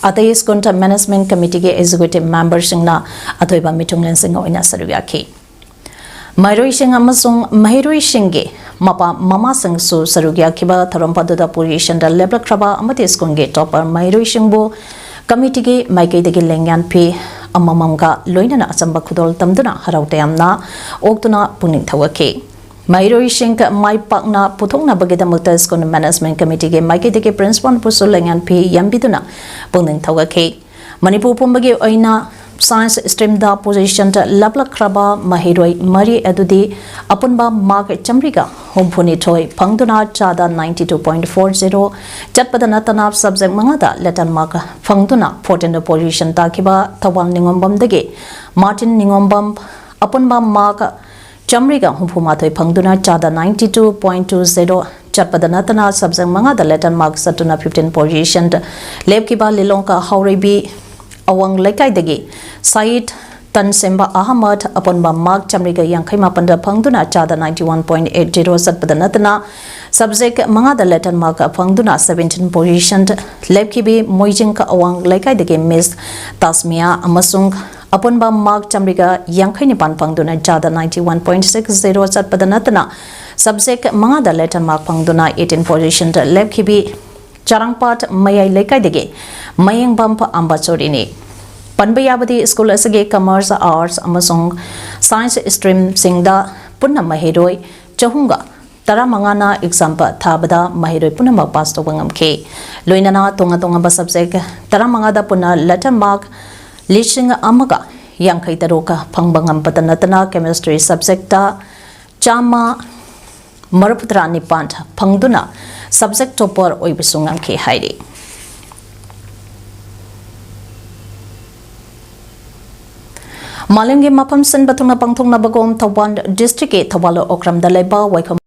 ꯑꯇꯩ ꯁ꯭ꯀꯨꯜ ꯃꯦꯅꯦꯖꯃꯦꯟꯠ ꯀꯃꯤꯇꯤꯒꯤ ꯑꯦꯛꯖꯤꯀ꯭ꯌꯨꯇꯤꯚ ꯃꯦꯝꯕꯔꯁꯤꯡꯅ ꯑꯊꯣꯏꯕ ꯃꯤꯊꯨꯡꯂꯦꯟꯁꯤꯡ ꯑꯣꯏꯅ ꯁꯔꯨꯛ ꯌꯥꯈꯤ꯫ ꯃꯍꯩꯔꯣꯏꯁꯤꯡ ꯑꯃꯁꯨꯡ ꯃꯍꯩꯔꯣꯏꯁꯤꯡꯒꯤ ꯃꯄꯥ ꯃꯃꯥꯁꯤꯡꯁꯨ ꯁꯔꯨꯛ ꯌꯥꯈꯤꯕ ꯊꯧꯔꯝ ꯑꯗꯨꯗ ꯄꯣꯖꯤꯁꯟꯗ ꯂꯦꯞꯂꯛꯈ꯭ꯔꯕ ꯑꯃꯗꯤ ꯁ꯭ꯀꯨꯜꯒꯤ ꯇꯣꯄꯔ ꯃꯍꯩꯔꯣꯏꯁꯤꯡꯕꯨ ꯀꯃꯤꯇꯤꯒꯤ ꯃꯥꯏꯀꯩꯗꯒꯤ ꯂꯦꯡꯌꯥꯟ ꯐꯤ ꯑꯃꯃꯝꯒ ꯂꯣꯏꯅꯅ ꯑꯆꯝꯕ ꯈꯨꯗꯣꯜ ꯇꯝꯗꯨꯅ ꯍꯔꯥꯎ ꯇꯌꯥꯝꯅ ꯑꯣꯛꯇꯨꯅ ꯄꯨꯛꯅꯤꯡ ꯊꯧꯒꯠꯈꯤ꯫ ꯃꯍꯩꯔꯣꯏꯁꯤꯡ ꯃꯥꯏ ꯄꯥꯛꯅ ꯄꯨꯊꯣꯛꯅꯕꯒꯤꯗꯃꯛꯇ ꯁ꯭ꯀꯨꯜ ꯃꯦꯅꯦꯖꯃꯦꯟꯠ ꯀꯃꯤꯇꯤꯒꯤ ꯃꯥꯏꯀꯩꯗꯒꯤ ꯄ꯭ꯔꯤꯟꯁꯤꯄꯥꯜꯕꯨꯁꯨ ꯂꯦꯡꯌꯥꯟ ꯐꯤ ꯌꯥꯟꯕꯤꯗꯨꯅ ꯄꯨꯛꯅꯤꯡ ꯊꯧꯒꯠꯈꯤ꯫ ꯃꯅꯤꯄꯨꯔ ꯄꯨꯝꯕꯒꯤ ꯑꯣꯏꯅ ꯁꯥꯏꯟꯁ ꯁ꯭ꯇ꯭ꯔꯤꯝꯗ ꯄꯣꯖꯤꯁꯟꯗ ꯂꯦꯞꯂꯛꯈ꯭ꯔꯕ ꯃꯍꯩꯔꯣꯏ ꯃꯔꯤ ꯑꯗꯨꯗꯤ ꯑꯄꯨꯟꯕ ꯃꯥꯔꯛ ꯆꯥꯃꯔꯤꯒ ꯍꯨꯝꯐꯨꯅꯤꯊꯣꯏ ꯐꯪꯗꯨꯅ ꯆꯥꯗ ninety two point four zero ꯆꯠꯄꯗ ꯅꯠꯇꯅ ꯁꯕꯖꯦꯛ ꯃꯉꯥꯗ ꯂꯦꯇꯔ ꯃꯥꯔꯛ ꯐꯪꯗꯨꯅ fourteenth ꯄꯣꯖꯤꯁꯟ ꯇꯥꯈꯤꯕ ꯊꯧꯕꯥꯜ ꯅꯤꯉꯣꯝꯕꯝꯗꯒꯤ ꯃꯥꯔꯇꯤꯟ ꯅꯤꯉꯣꯝꯕꯝ ꯑꯄꯨꯟꯕ ꯃꯥꯔꯛ ꯆꯥꯃꯔꯤꯒ ꯍꯨꯝꯐꯨꯃꯥꯊꯣꯏ ꯐꯪꯗꯨꯅ ꯆꯥꯗ ninety two point two zero ꯆꯠꯄꯗ ꯅꯠꯇꯅ ꯁꯕꯖꯦꯛ ꯃꯉꯥꯗ ꯂꯦꯇꯔ ꯃꯥꯔꯛ ꯆꯠꯇꯨꯅ fifteen ꯄꯣꯖꯤꯁꯟ ꯂꯦꯞꯈꯤꯕ ꯂꯤꯂꯣꯡꯀ ꯍꯥꯎꯔꯩꯕꯤ ꯑꯋꯥꯡ ꯂꯩꯀꯥꯏꯗꯒꯤ ꯁꯌꯤꯗ ꯇꯟꯁꯦꯝꯕ ꯑꯍꯃꯗ ꯑꯄꯨꯟꯕ ꯃꯥꯔꯛ ꯆꯥꯃꯔꯤꯒ ꯌꯥꯡꯈꯩ ꯃꯥꯄꯟꯗ ꯐꯪꯗꯨꯅ ꯆꯥꯗ ninety one point eight zero ꯆꯠꯄꯗ ꯅꯠꯇꯅ ꯁꯕꯖꯦꯛ ꯃꯉꯥꯗ ꯂꯦꯇꯔ ꯃꯥꯔꯛ ꯐꯪꯗꯨꯅ seventeen ꯄꯣꯖꯤꯁꯟ ꯂꯦꯞꯈꯤꯕꯤ ꯃꯣꯏꯖꯤꯡ ꯑꯋꯥꯡ ꯂꯩꯀꯥꯏꯗꯒꯤ ꯃꯤꯁ ꯇꯥꯁꯃꯤꯌꯥ ꯑꯃꯁꯨꯡ ꯑꯄꯨꯟꯕ ꯃꯥꯔꯛ ꯆꯥꯃꯔꯤꯒ ꯌꯥꯡꯈꯩ ꯅꯤꯄꯥꯟ ꯐꯪꯗꯨꯅ ꯆꯥꯗ ninety one point six zero ꯆꯠꯄꯗ ꯅꯠꯇꯅ ꯁꯕꯖꯦꯛ ꯃꯉꯥꯗ ꯂꯦꯇꯔ ꯃꯥꯔꯛ ꯐꯪꯗꯨꯅ eighteen ꯄꯣꯖꯤꯁꯟꯗ ꯂꯦꯞꯈꯤꯕꯤ ꯆꯥꯔꯥꯡꯄꯥꯠ ꯃꯌꯥꯏ ꯂꯩꯀꯥꯏꯗꯒꯤ ꯃꯌꯦꯡꯕꯝ ꯑꯝꯕꯆꯣꯔꯤꯅꯤ꯫ ꯄꯟꯕ ꯌꯥꯕꯗꯤ ꯁ꯭ꯀꯨꯜ ꯑꯁꯤꯒꯤ ꯀꯃꯔꯁ, ꯑꯥꯔꯠꯁ ꯑꯃꯁꯨꯡ ꯁꯥꯏꯟꯁ ꯁ꯭ꯇ꯭ꯔꯤꯝꯁꯤꯡꯗ ꯄꯨꯟꯅ ꯃꯍꯩꯔꯣꯏ ꯆꯍꯨꯝꯒ ꯇꯔꯥꯃꯉꯥꯅ ꯑꯦꯛꯖꯥꯝ ꯊꯥꯕꯗ ꯃꯍꯩꯔꯣꯏ ꯄꯨꯝꯅꯃꯛ ꯄꯥꯁ ꯇꯧꯕ ꯉꯝꯈꯤ꯫ ꯂꯣꯏꯅꯅ ꯇꯣꯉꯥꯟ ꯇꯣꯉꯥꯟꯕ ꯁꯕꯖꯦꯛ ꯇꯔꯥꯃꯉꯥꯗ ꯄꯨꯟꯅ ꯂꯦꯇꯔ ꯃꯥꯔꯛ ꯂꯤꯁꯤꯡ ꯑꯃꯒ ꯌꯥꯡꯈꯩ ꯇꯔꯨꯛ ꯐꯪꯕ ꯉꯝꯕꯇ ꯅꯠꯇꯅ ꯀꯦꯃꯤꯁꯇ꯭ꯔꯤ ꯁꯕꯖꯦꯛꯇ ꯆꯥꯝꯃ ꯃꯔꯤꯐꯨꯇꯔꯥ ꯅꯤꯄꯥꯟ ꯐꯪꯗꯨꯅ ꯁꯕꯖꯦꯛ ꯇꯣꯄꯔ ꯑꯣꯏꯕꯁꯨ ꯉꯝꯈꯤ ꯍꯥꯏꯔꯤ꯫ ꯃꯥꯂꯦꯝꯒꯤ ꯃꯐꯝ ꯁꯤꯟꯕ ꯊꯨꯡꯅ ꯄꯥꯡꯊꯣꯛꯅꯕꯒꯨꯝ ꯊꯧꯕꯥꯜ ꯗꯤꯁꯇ꯭ꯔꯤꯛꯀꯤ ꯊꯧꯕꯥꯜ ꯑꯣꯀ꯭ꯔꯝꯗ ꯂꯩꯕ ꯋꯥꯏꯈꯣꯝ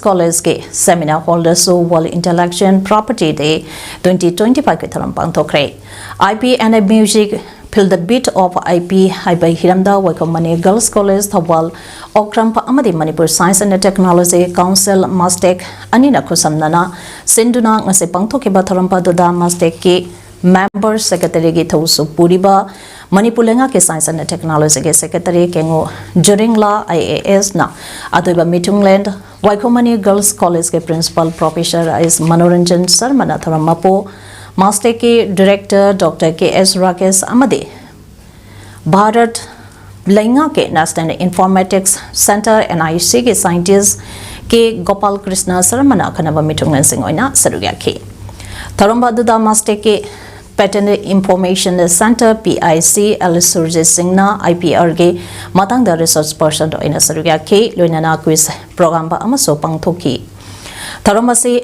ꯀꯣꯂꯦꯖꯀꯤ seminar ꯍꯣꯜꯗꯁꯨ World Intellectual Property Day twenty twenty five ꯀꯤ ꯊꯧꯔꯝ ꯄꯥꯡꯊꯣꯛꯈ꯭ꯔꯦ꯫ I P and music Feel the Beat of I P ꯍꯥꯏꯕ ꯍꯤꯔꯝꯗ Waikhom money Girls College Thoubal, Okram ꯑꯃꯗꯤ Manipur Science and Technology Council, MASTEC, ꯑꯅꯤꯅ ꯈꯨꯠꯁꯝꯅꯅ ꯁꯤꯟꯗꯨꯅ ꯉꯁꯤ ꯄꯥꯡꯊꯣꯛꯈꯤꯕ ꯊꯧꯔꯝ ꯑꯗꯨꯗ MASTECꯀꯤ member secretaryꯒꯤ ꯊꯧꯁꯨ ꯄꯨꯔꯤꯕ ꯃꯅꯤꯄꯨꯔ ꯂꯩꯉꯥꯛꯀꯤ Science and Technologyꯒꯤ secretary ꯀꯦꯉꯨ ꯖꯨꯔꯤꯡꯂꯥ IASꯅ ꯑꯊꯣꯏꯕ ꯃꯤꯊꯨꯡꯂꯦꯟ, ꯋꯥꯏꯈꯣꯝ ꯃꯅꯤ Girls Collegeꯀꯤ principal professor ꯑꯦꯁ ꯃꯅꯣꯔꯟꯖꯟ ꯁꯔꯃꯅ ꯊꯧꯔꯝ ꯃꯄꯨ, MASTECꯀꯤ director Doctor K S Rakesh ꯑꯃꯗꯤ ꯚꯥꯔꯠ ꯂꯩꯉꯥꯛꯀꯤ National Informatics Centre, NICꯒꯤ scientist ꯀꯦ ꯒꯣꯄꯥꯜ ꯀ꯭ꯔꯤꯁꯅ ꯁꯔꯃꯅ ꯑꯈꯟꯅꯕ ꯃꯤꯊꯨꯡꯂꯦꯟꯁꯤꯡ ꯑꯣꯏꯅ ꯁꯔꯨꯛ ꯌꯥꯈꯤ꯫ ꯊꯧꯔꯝ ꯑꯗꯨꯗ MASTECꯀꯤ Patent Information Centre, PIC, L Surjit ꯁꯤꯡꯅ IPRꯒꯤ ꯃꯇꯥꯡꯗ research person ꯑꯣꯏꯅ ꯁꯔꯨꯛ ꯌꯥꯈꯤ꯫ ꯂꯣꯏꯅꯅ quiz program ꯑꯃꯁꯨ ꯄꯥꯡꯊꯣꯛꯈꯤ꯫ ꯊꯧꯔꯝ ꯑꯁꯤ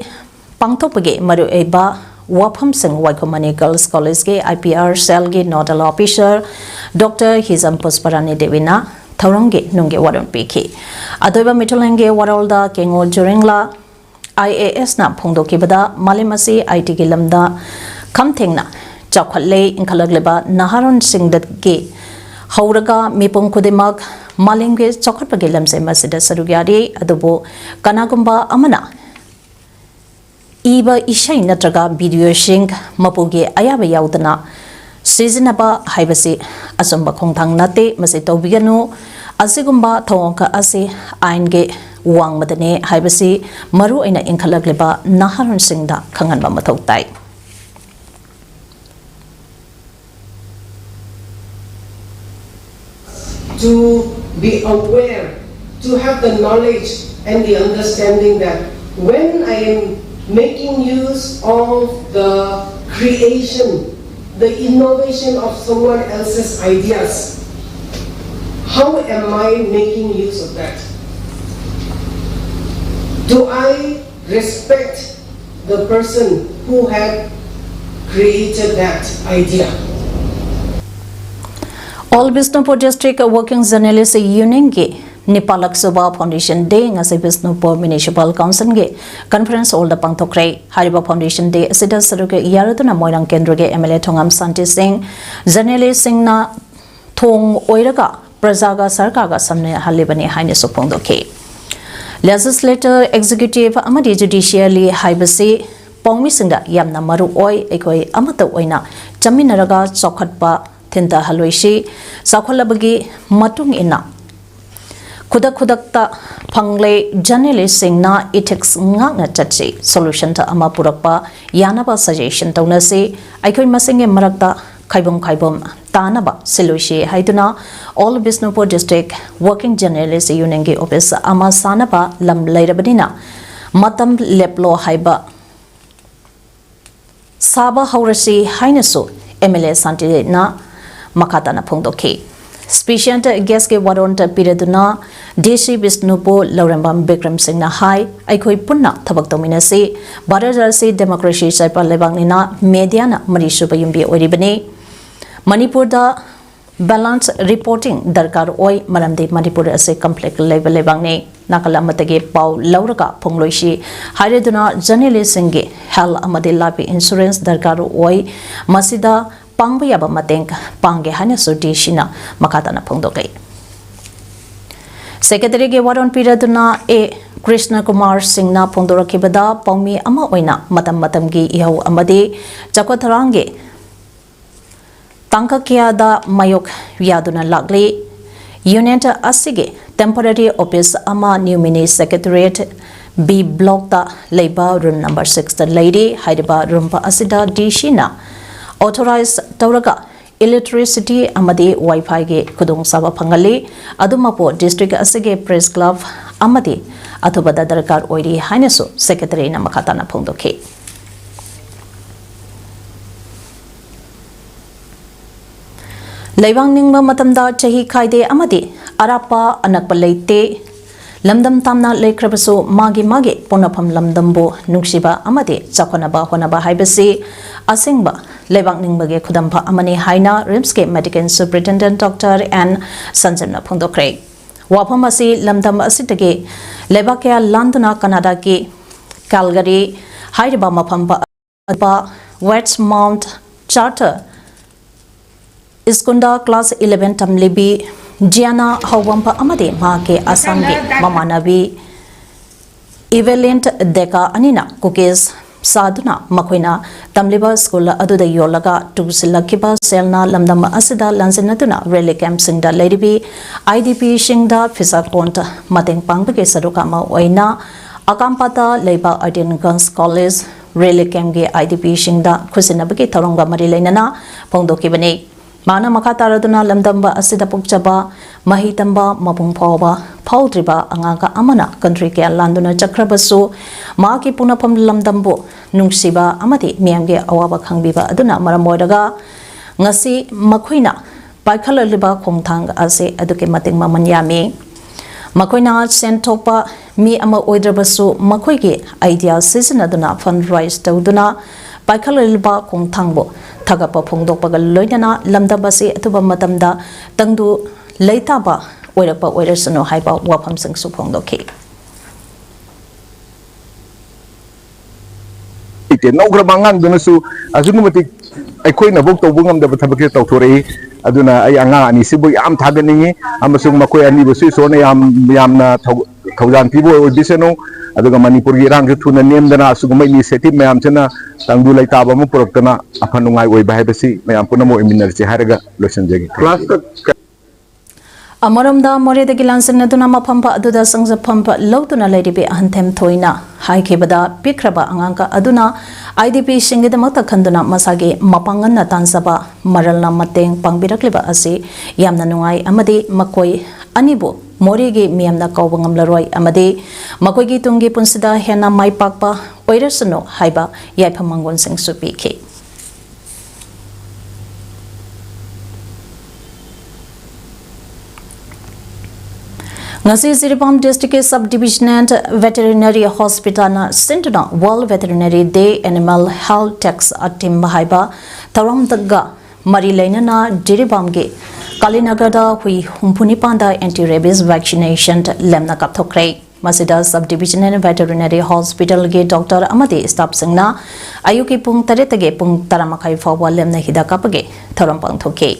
ꯄꯥꯡꯊꯣꯛꯄꯒꯤ ꯃꯔꯨꯑꯣꯏꯕ ꯋꯥꯐꯝꯁꯤꯡ ꯋꯥꯏꯈꯣꯝ ꯃꯅꯤ Girls Collegeꯀꯤ IPR cellꯒꯤ nodal officer Doctor Hijam Pushparani ꯗꯦꯕꯤꯅ ꯊꯧꯔꯝꯒꯤ ꯅꯨꯡꯒꯤ ꯋꯥꯔꯣꯜ ꯄꯤꯈꯤ꯫ ꯑꯊꯣꯏꯕ ꯃꯤꯊꯨꯡꯂꯦꯟꯒꯤ ꯋꯥꯔꯣꯜꯗ ꯀꯦꯉꯨ ꯖꯨꯔꯤꯡꯂꯥ IASꯅ ꯐꯣꯡꯗꯣꯛꯈꯤꯕꯗ, ꯃꯥꯂꯦꯝ ꯑꯁꯤ ITꯒꯤ ꯂꯝꯗ ꯈꯝ ꯊꯦꯡꯅ ꯆꯥꯎꯈꯠꯂꯦ, ꯏꯟꯈꯠꯂꯛꯂꯤꯕ ꯅꯍꯥꯔꯣꯟꯁꯤꯡꯗꯒꯤ ꯍꯧꯔꯒ ꯃꯤꯄꯨꯝ ꯈꯨꯗꯤꯡꯃꯛ ꯃꯥꯂꯦꯝꯒꯤ ꯆꯥꯎꯈꯠꯄꯒꯤ ꯂꯝꯖꯦꯜ ꯑꯁꯤꯗ ꯁꯔꯨꯛ ꯌꯥꯔꯤ꯫ ꯑꯗꯨꯕꯨ ꯀꯅꯥꯒꯨꯝꯕ ꯑꯃꯅ ꯏꯕ ꯏꯁꯩ ꯅꯠꯇ꯭ꯔꯒ videoꯁꯤꯡ ꯃꯄꯨꯒꯤ ꯑꯌꯥꯕ ꯌꯥꯎꯗꯅ ꯁꯤꯖꯤꯟꯅꯕ ꯍꯥꯏꯕꯁꯤ ꯑꯆꯨꯝꯕ ꯈꯣꯡꯊꯥꯡ ꯅꯠꯇꯦ꯫ ꯃꯁꯤ ꯇꯧꯕꯤꯒꯅꯨ꯫ ꯑꯁꯤꯒꯨꯝꯕ ꯊꯧꯑꯣꯡ ꯈꯔ ꯑꯁꯤ ꯑꯥꯏꯟꯒꯤ ꯋꯥꯡꯃꯗꯅꯦ ꯍꯥꯏꯕꯁꯤ ꯃꯔꯨ ꯑꯣꯏꯅ ꯏꯟꯈꯠꯂꯛꯂꯤꯕ ꯅꯍꯥꯔꯣꯜꯁꯤꯡꯗ ꯈꯪꯍꯟꯕ ꯃꯊꯧ ꯇꯥꯏ꯫ To be aware, to have the knowledge and the understanding that when I am making use of the creation, the innovation of someone else's ideas, how am I making use of that? Do I respect the person who had created that idea? All Bishnupur District Working Journalist Unionꯒꯤ ꯅꯤꯄꯥꯜꯂꯛ ꯁꯨꯕ Foundation Day ꯉꯁꯤ Bishnupur Municipal Council ꯒꯤ Conference Hall ꯗ ꯄꯥꯡꯊꯣꯛꯈ꯭ꯔꯦ꯫ ꯍꯥꯏꯔꯤꯕ Foundation Day ꯑꯁꯤꯗ ꯁꯔꯨꯛ ꯌꯥꯔꯗꯨꯅ ꯃꯣꯏꯔꯥꯡ ꯀꯦꯟꯗ꯭ꯔꯒꯤ M L A ꯊꯣꯉꯥꯝ ꯁꯥꯟꯇꯤ ꯁꯤꯡ, journalist ꯁꯤꯡꯅ ꯊꯣꯡ ꯑꯣꯏꯔꯒ ꯄ꯭ꯔꯖꯥꯒ ꯁꯔꯀꯥꯔꯒ ꯁꯝꯅꯍꯜꯂꯤꯕꯅꯤ ꯍꯥꯏꯅꯁꯨ ꯐꯣꯡꯗꯣꯛꯈꯤ꯫ Legislature, Executive ꯑꯃꯗꯤ Judiciary ꯍꯥꯏꯕꯁꯤ ꯄꯥꯎꯃꯤꯁꯤꯡꯗ ꯌꯥꯝꯅ ꯃꯔꯨ ꯑꯣꯏ꯫ ꯑꯩꯈꯣꯏ ꯑꯃꯠꯇ ꯑꯣꯏꯅ ꯆꯠꯃꯤꯟꯅꯔꯒ ꯆꯥꯎꯈꯠꯄ ꯊꯤꯟꯊꯍꯜꯂꯣꯏꯁꯤ꯫ ꯆꯥꯎꯈꯠꯂꯕꯒꯤ ꯃꯇꯨꯡ ꯏꯟꯅ ꯈꯨꯗꯛ ꯈꯨꯗꯛꯇ ꯐꯪꯂꯦ꯫ Journalist ꯁꯤꯡꯅ ethics ꯉꯥꯛꯅ ꯆꯠꯁꯤ꯫ Solution ꯗ ꯑꯃ ꯄꯨꯔꯛꯄ ꯌꯥꯅꯕ suggestion ꯇꯧꯅꯁꯤ꯫ ꯑꯩꯈꯣꯏ ꯃꯁꯦꯟꯒꯤ ꯃꯔꯛꯇ ꯈꯥꯏꯕꯨꯝ ꯈꯥꯏꯕꯨꯝ ꯇꯥꯅꯕ ꯁꯤꯜꯂꯣꯏꯁꯤ ꯍꯥꯏꯗꯨꯅ All Bishnupur District Working Journalist Union ꯒꯤ office ꯑꯃ ꯁꯥꯅꯕ ꯂꯝ ꯂꯩꯔꯕꯅꯤꯅ ꯃꯇꯝ ꯂꯦꯞꯂꯣ ꯍꯥꯏꯕ ꯁꯥꯕ ꯍꯧꯔꯁꯤ ꯍꯥꯏꯅꯁꯨ M L A ꯁꯥꯟꯇꯤꯅ ꯃꯈꯥ ꯇꯥꯅ ꯐꯣꯡꯗꯣꯛꯈꯤ꯫ Special guest ꯀꯤ ꯋꯥꯔꯣꯟ ꯄꯤꯔꯗꯨꯅ D C ꯕꯤꯁꯅꯨꯄꯨꯔ ꯂꯧꯔꯦꯝꯕꯝ ꯕꯤꯀ꯭ꯔꯝ ꯁꯤꯡꯅ ꯍꯥꯏ, ꯑꯩꯈꯣꯏ ꯄꯨꯟꯅ ꯊꯕꯛ ꯇꯧꯃꯤꯟꯅꯁꯤ꯫ ꯚꯥꯔꯠ ꯑꯁꯤ democracy ꯆꯠꯄ ꯂꯩꯕꯥꯛꯅꯤꯅ media ꯅ ꯃꯔꯤꯁꯨꯕ ꯌꯨꯝꯕꯤ ꯑꯣꯏꯔꯤꯕꯅꯤ꯫ ꯃꯅꯤꯄꯨꯔꯗ balance reporting ꯗꯔꯀꯥꯔ ꯑꯣꯏ, ꯃꯔꯝꯗꯤ ꯃꯅꯤꯄꯨꯔ ꯑꯁꯤ conflict ꯂꯩꯕ ꯂꯩꯕꯥꯛꯅꯤ꯫ ꯅꯥꯀꯜ ꯑꯃꯠꯇꯒꯤ ꯄꯥꯎ ꯂꯧꯔꯒ ꯐꯣꯡꯂꯣꯏꯁꯤ ꯍꯥꯏꯔꯗꯨꯅ journalist ꯁꯤꯡꯒꯤ health ꯑꯃꯗꯤ life insurance ꯗꯔꯀꯥꯔ ꯑꯣꯏ꯫ ꯃꯁꯤꯗ ꯄꯥꯡꯕ ꯌꯥꯕ ꯃꯇꯦꯡ ꯄꯥꯡꯒꯦ ꯍꯥꯏꯅꯁꯨ D C ꯅ ꯃꯈꯥ ꯇꯥꯅ ꯐꯣꯡꯗꯣꯛꯂꯤ꯫ Secretary ꯒꯤ ꯋꯥꯔꯣꯟ ꯄꯤꯔꯗꯨꯅ A ꯀ꯭ꯔꯤꯁꯅ ꯀꯨꯃꯥꯔ ꯁꯤꯡꯅ ꯐꯣꯡꯗꯣꯔꯛꯈꯤꯕꯗ ꯄꯥꯎꯃꯤ ꯑꯃ ꯑꯣꯏꯅ ꯃꯇꯝ ꯃꯇꯝꯒꯤ ꯏꯍꯧ ꯑꯃꯗꯤ ꯆꯥꯎꯈꯠ ꯊꯧꯔꯥꯡꯒꯤ ꯇꯥꯡꯀꯛ ꯀꯌꯥꯗ ꯃꯥꯌꯣꯛ ꯌꯥꯗꯨꯅ ꯂꯥꯛꯂꯤ꯫ Unit ꯑꯁꯤꯒꯤ temporary office ꯑꯃ New Mini Secretariat B block ꯇ ꯂꯩꯕ room number six ꯇ ꯂꯩꯔꯤ꯫ ꯍꯥꯏꯔꯤꯕ room ꯑꯁꯤꯗ D C ꯅ authorize ꯇꯧꯔꯒ electricity ꯑꯃꯗꯤ Wi-Fi ꯒꯤ ꯈꯨꯗꯣꯡꯆꯥꯕ ꯐꯪꯍꯜꯂꯤ꯫ ꯑꯗꯨꯃꯛꯄꯨ district ꯑꯁꯤꯒꯤ press club ꯑꯃꯗꯤ ꯑꯊꯨꯕꯗ ꯗꯔꯀꯥꯔ ꯑꯣꯏꯔꯤ ꯍꯥꯏꯅꯁꯨ Secretary ꯅ ꯃꯈꯥ ꯇꯥꯅ ꯐꯣꯡꯗꯣꯛꯈꯤ꯫ ꯂꯩꯕꯥꯛ ꯅꯤꯡꯕ ꯃꯇꯝꯗ ꯆꯍꯤ ꯈꯥꯏꯗꯦ ꯑꯃꯗꯤ ꯑꯔꯥꯞꯄ ꯑꯅꯛꯄ ꯂꯩꯇꯦ꯫ ꯂꯝꯗꯝ ꯇꯥꯝꯅ ꯂꯩꯈ꯭ꯔꯕꯁꯨ ꯃꯥꯒꯤ ꯃꯥꯒꯤ ꯄꯣꯛꯅꯐꯝ ꯂꯝꯗꯝꯕꯨ ꯅꯨꯡꯁꯤꯕ ꯑꯃꯗꯤ ꯆꯥꯎꯈꯠꯅꯕ ꯍꯣꯠꯅꯕ ꯍꯥꯏꯕꯁꯤ ꯑꯁꯦꯡꯕ ꯂꯩꯕꯥꯛ ꯅꯤꯡꯕꯒꯤ ꯈꯨꯗꯝ ꯑꯃꯅꯤ ꯍꯥꯏꯅ RIMS ꯀꯤ Medical Superintendent Doctor N ꯁꯟꯖꯝꯅ ꯐꯣꯡꯗꯣꯛꯈ꯭ꯔꯦ꯫ ꯋꯥꯐꯝ ꯑꯁꯤ ꯂꯝꯗꯝ ꯑꯁꯤꯗꯒꯤ ꯂꯩꯕꯥꯛ ꯀꯌꯥ ꯂꯥꯟꯗꯨꯅ ꯀꯅꯥꯗꯥꯒꯤ ꯀꯥꯜꯒꯔꯤ ꯍꯥꯏꯔꯤꯕ ꯃꯐꯝ ꯄ-, ꯄ-, ꯋꯦꯁꯃꯥꯎꯟꯠ ꯆꯥꯔꯇꯔ ꯁ꯭ꯀꯨꯜꯗ ꯀ꯭ꯂꯥꯁ ꯏꯂꯦꯚꯦꯟ ꯇꯝꯂꯤꯕꯤ ꯖꯤꯌꯥꯅꯥ ꯍꯧꯕꯝꯄ ꯑꯃꯗꯤ ꯃꯍꯥꯛꯀꯤ ꯑꯁꯥꯝꯒꯤ ꯃꯃꯥꯟꯅꯕꯤ ꯏꯚꯦꯂꯤꯟ ꯗꯦꯀꯥ ꯑꯅꯤꯅ ꯀꯨꯀꯤꯁ ꯁꯥꯗꯨꯅ ꯃꯈꯣꯏꯅ ꯇꯝꯂꯤꯕ ꯁ꯭ꯀꯨꯜ ꯑꯗꯨꯗ ꯌꯣꯜꯂꯒ ꯇꯨꯡꯁꯤꯜꯂꯛꯈꯤꯕ ꯁꯦꯜꯅ ꯂꯝꯗꯝ ꯑꯁꯤꯗ ꯂꯥꯟꯖꯦꯟꯅꯗꯨꯅ ꯔꯤꯂꯤꯐ ꯀꯦꯝꯞꯁꯤꯡꯗ ꯂꯩꯔꯤꯕꯤ ꯑꯥꯏ ꯗꯤ ꯄꯤꯁꯤꯡꯗ ꯐꯤꯁꯥ ꯀꯣꯟ ꯃꯇꯦꯡ ꯄꯥꯡꯕꯒꯤ ꯁꯔꯨꯛ ꯑꯃ ꯑꯣꯏꯅ ꯑꯀꯥꯝꯄꯥꯇ ꯂꯩꯕ ꯑꯥꯔꯗꯦꯟ ꯒꯔꯜꯁ ꯀꯣꯂꯦꯖ ꯔꯤꯂꯤꯐ ꯀꯦꯝꯞꯀꯤ ꯑꯥꯏ ꯗꯤ ꯄꯤꯁꯤꯡꯗ ꯈꯨꯠꯁꯤꯟꯅꯕꯒꯤ ꯊꯧꯔꯝꯒ ꯃꯔꯤ ꯂꯩꯅꯅ ꯐꯣꯡꯗꯣꯛꯈꯤꯕꯅꯤ꯫ ꯃꯥꯅ ꯃꯈꯥ ꯇꯥꯔꯗꯨꯅ ꯂꯝꯗꯝꯕ ꯑꯁꯤꯗ ꯄꯣꯛꯆꯕ, ꯃꯍꯩ ꯇꯝꯕ ꯃꯄꯨꯡ ꯐꯥꯎꯕ ꯐꯥꯎꯗ꯭ꯔꯤꯕ ꯑꯉꯥꯡ ꯑꯃꯅ ꯀꯟꯇ꯭ꯔꯤ ꯀꯌꯥ ꯂꯥꯟꯗꯨꯅ ꯆꯠꯈ꯭ꯔꯕꯁꯨ, ꯃꯍꯥꯛꯀꯤ ꯄꯣꯛꯅꯐꯝ ꯂꯝꯗꯝꯕꯨ ꯅꯨꯡꯁꯤꯕ ꯑꯃꯗꯤ ꯃꯤꯌꯥꯝꯒꯤ ꯑꯋꯥꯕ ꯈꯪꯕꯤꯕ ꯑꯗꯨꯅ ꯃꯔꯝ ꯑꯣꯏꯔꯒ ꯉꯁꯤ ꯃꯈꯣꯏꯅ ꯄꯥꯏꯈꯠꯂꯛꯂꯤꯕ ꯈꯣꯡꯊꯥꯡ ꯑꯁꯤ ꯑꯗꯨꯛꯀꯤ ꯃꯇꯤꯛ ꯃꯃꯜ ꯌꯥꯝꯃꯤ꯫ ꯃꯈꯣꯏꯅ ꯁꯦꯟ ꯊꯣꯛꯄ ꯃꯤ ꯑꯃ ꯑꯣꯏꯗ꯭ꯔꯕꯁꯨ, ꯃꯈꯣꯏꯒꯤ ꯑꯥꯏꯗꯤꯌꯥ ꯁꯤꯖꯤꯟꯅꯗꯨꯅ ꯐꯟ ꯔꯦꯖ ꯇꯧꯗꯨꯅ ꯄꯥꯏꯈꯠꯂꯛꯂꯤꯕ ꯈꯣꯡꯊꯥꯡꯕꯨ ꯊꯥꯒꯠꯄ ꯐꯣꯡꯗꯣꯛꯄꯒ ꯂꯣꯏꯅꯅ ꯂꯝꯗꯝ ꯑꯁꯤ ꯑꯊꯨꯕ ꯃꯇꯝꯗ ꯇꯪꯗꯨ ꯂꯩꯇꯥꯕ ꯑꯣꯏꯔꯛꯄ ꯑꯣꯏꯔꯁꯅꯨ ꯍꯥꯏꯕ ꯋꯥꯐꯝꯁꯤꯡꯁꯨ ꯐꯣꯡꯗꯣꯛꯈꯤ꯫ ꯂꯩꯇꯦ꯫ ꯂꯧꯈ꯭ꯔꯕ ꯑꯉꯥꯡꯗꯨꯅꯁꯨ ꯑꯁꯨꯛꯀꯤ ꯃꯇꯤꯛ ꯑꯩꯈꯣꯏꯅꯐꯧ ꯇꯧꯕ ꯉꯝꯗꯕ ꯊꯕꯛꯁꯦ ꯇꯧꯊꯣꯔꯛꯏ꯫ ꯑꯗꯨꯅ ꯑꯩ ꯑꯉꯥꯡ ꯑꯅꯤꯁꯤꯕꯨ ꯌꯥꯝ ꯊꯥꯒꯠꯅꯤꯡꯉꯤ, ꯑꯃꯁꯨꯡ ꯃꯈꯣꯏ ꯑꯅꯤꯕꯨꯁꯨ ꯏꯁꯣꯔꯅ ꯌꯥꯝ, ꯌꯥꯝꯅ ꯊꯧ-, ꯊꯧꯖꯥꯜ ꯄꯤꯕ ꯑꯣꯏꯕꯤꯁꯅꯨ꯫ ꯑꯗꯨꯒ ꯃꯅꯤꯄꯨꯔꯒꯤ ꯏꯔꯥꯡꯁꯨ ꯊꯨꯅ ꯅꯦꯝꯗꯅ ꯑꯁꯤꯒꯨꯝꯕ initiative ꯃꯌꯥꯝꯁꯤꯅ ꯇꯪꯗꯨ ꯂꯩꯇꯥꯕ ꯑꯃ ꯄꯨꯔꯛꯇꯅ ꯑꯐ ꯅꯨꯡꯉꯥꯏ ꯑꯣꯏꯕ ꯍꯥꯏꯕꯁꯤ ꯃꯌꯥꯝ ꯄꯨꯝꯅꯃꯛ ꯑꯣꯏꯃꯤꯟꯅꯔꯁꯤ ꯍꯥꯏꯔꯒ ꯂꯣꯏꯁꯤꯟꯖꯒꯦ꯫ ꯀ꯭ꯂꯥꯁꯇ ꯑꯃꯔꯣꯝꯗ, ꯃꯣꯔꯦꯗꯒꯤ ꯂꯥꯟꯖꯦꯟꯅꯗꯨꯅ ꯃꯐꯝ ꯑꯗꯨꯗ ꯁꯪꯖꯐꯝ ꯂꯧꯗꯨꯅ ꯂꯩꯔꯤꯕꯤ ꯑꯍꯟ ꯊꯦꯝꯊꯣꯏꯅ ꯍꯥꯏꯈꯤꯕꯗ, ꯄꯤꯛꯈ꯭ꯔꯕ ꯑꯉꯥꯡ ꯑꯗꯨꯅ ꯑꯥꯏ ꯗꯤ ꯄꯤꯁꯤꯡꯒꯤꯗꯃꯛꯇ ꯈꯟꯗꯨꯅ ꯃꯁꯥꯒꯤ ꯃꯄꯥꯡꯒꯜꯅ ꯇꯥꯟꯖꯕ ꯃꯔꯜꯅ ꯃꯇꯦꯡ ꯄꯥꯡꯕꯤꯔꯛꯂꯤꯕ ꯑꯁꯤ ꯌꯥꯝꯅ ꯅꯨꯡꯉꯥꯏ ꯑꯃꯗꯤ ꯃꯈꯣꯏ ꯑꯅꯤꯕꯨ ꯃꯣꯔꯦꯒꯤ ꯃꯤꯌꯥꯝꯅ ꯀꯥꯎꯕ ꯉꯝꯂꯔꯣꯏ ꯑꯃꯗꯤ ꯃꯈꯣꯏꯒꯤ ꯇꯨꯡꯒꯤ ꯄꯨꯟꯁꯤꯗ ꯍꯦꯟꯅ ꯃꯥꯏ ꯄꯥꯛꯄ ꯑꯣꯏꯔꯁꯅꯨ ꯍꯥꯏꯕ ꯌꯥꯏꯐ ꯃꯪꯒꯣꯜꯁꯤꯡꯁꯨ ꯄꯤꯈꯤ꯫ ꯉꯁꯤ ꯖꯤꯔꯤꯕꯥꯝ district ꯀꯤ sub divisional veterinary hospital ꯅ ꯁꯤꯟꯗꯨꯅ World Veterinary Day Animal Health Task Team ꯍꯥꯏꯕ ꯊꯧꯔꯝꯗꯒ ꯃꯔꯤ ꯂꯩꯅꯅ ꯖꯤꯔꯤꯕꯥꯝꯒꯤ ꯀꯥꯂꯤꯅꯒꯔꯗ ꯍꯨꯏ ꯍꯨꯝꯐꯨ ꯅꯤꯄꯥꯟꯗ anti rabies vaccination ꯂꯦꯝꯅ ꯀꯥꯞꯊꯣꯛꯈ꯭ꯔꯦ꯫ ꯃꯁꯤꯗ Sub Divisional Veterinary Hospitalꯒꯤ doctor ꯑꯃꯗꯤ staffꯁꯤꯡꯅ ꯑꯌꯨꯛꯀꯤ ꯄꯨꯡ ꯇꯔꯦꯠꯇꯒꯤ ꯄꯨꯡ ꯇꯔꯥ ꯃꯈꯥꯏ ꯐꯥꯎꯕ ꯂꯦꯝꯅ ꯍꯤꯗꯥꯛ ꯀꯥꯞꯄꯒꯤ ꯊꯧꯔꯝ ꯄꯥꯡꯊꯣꯛꯈꯤ꯫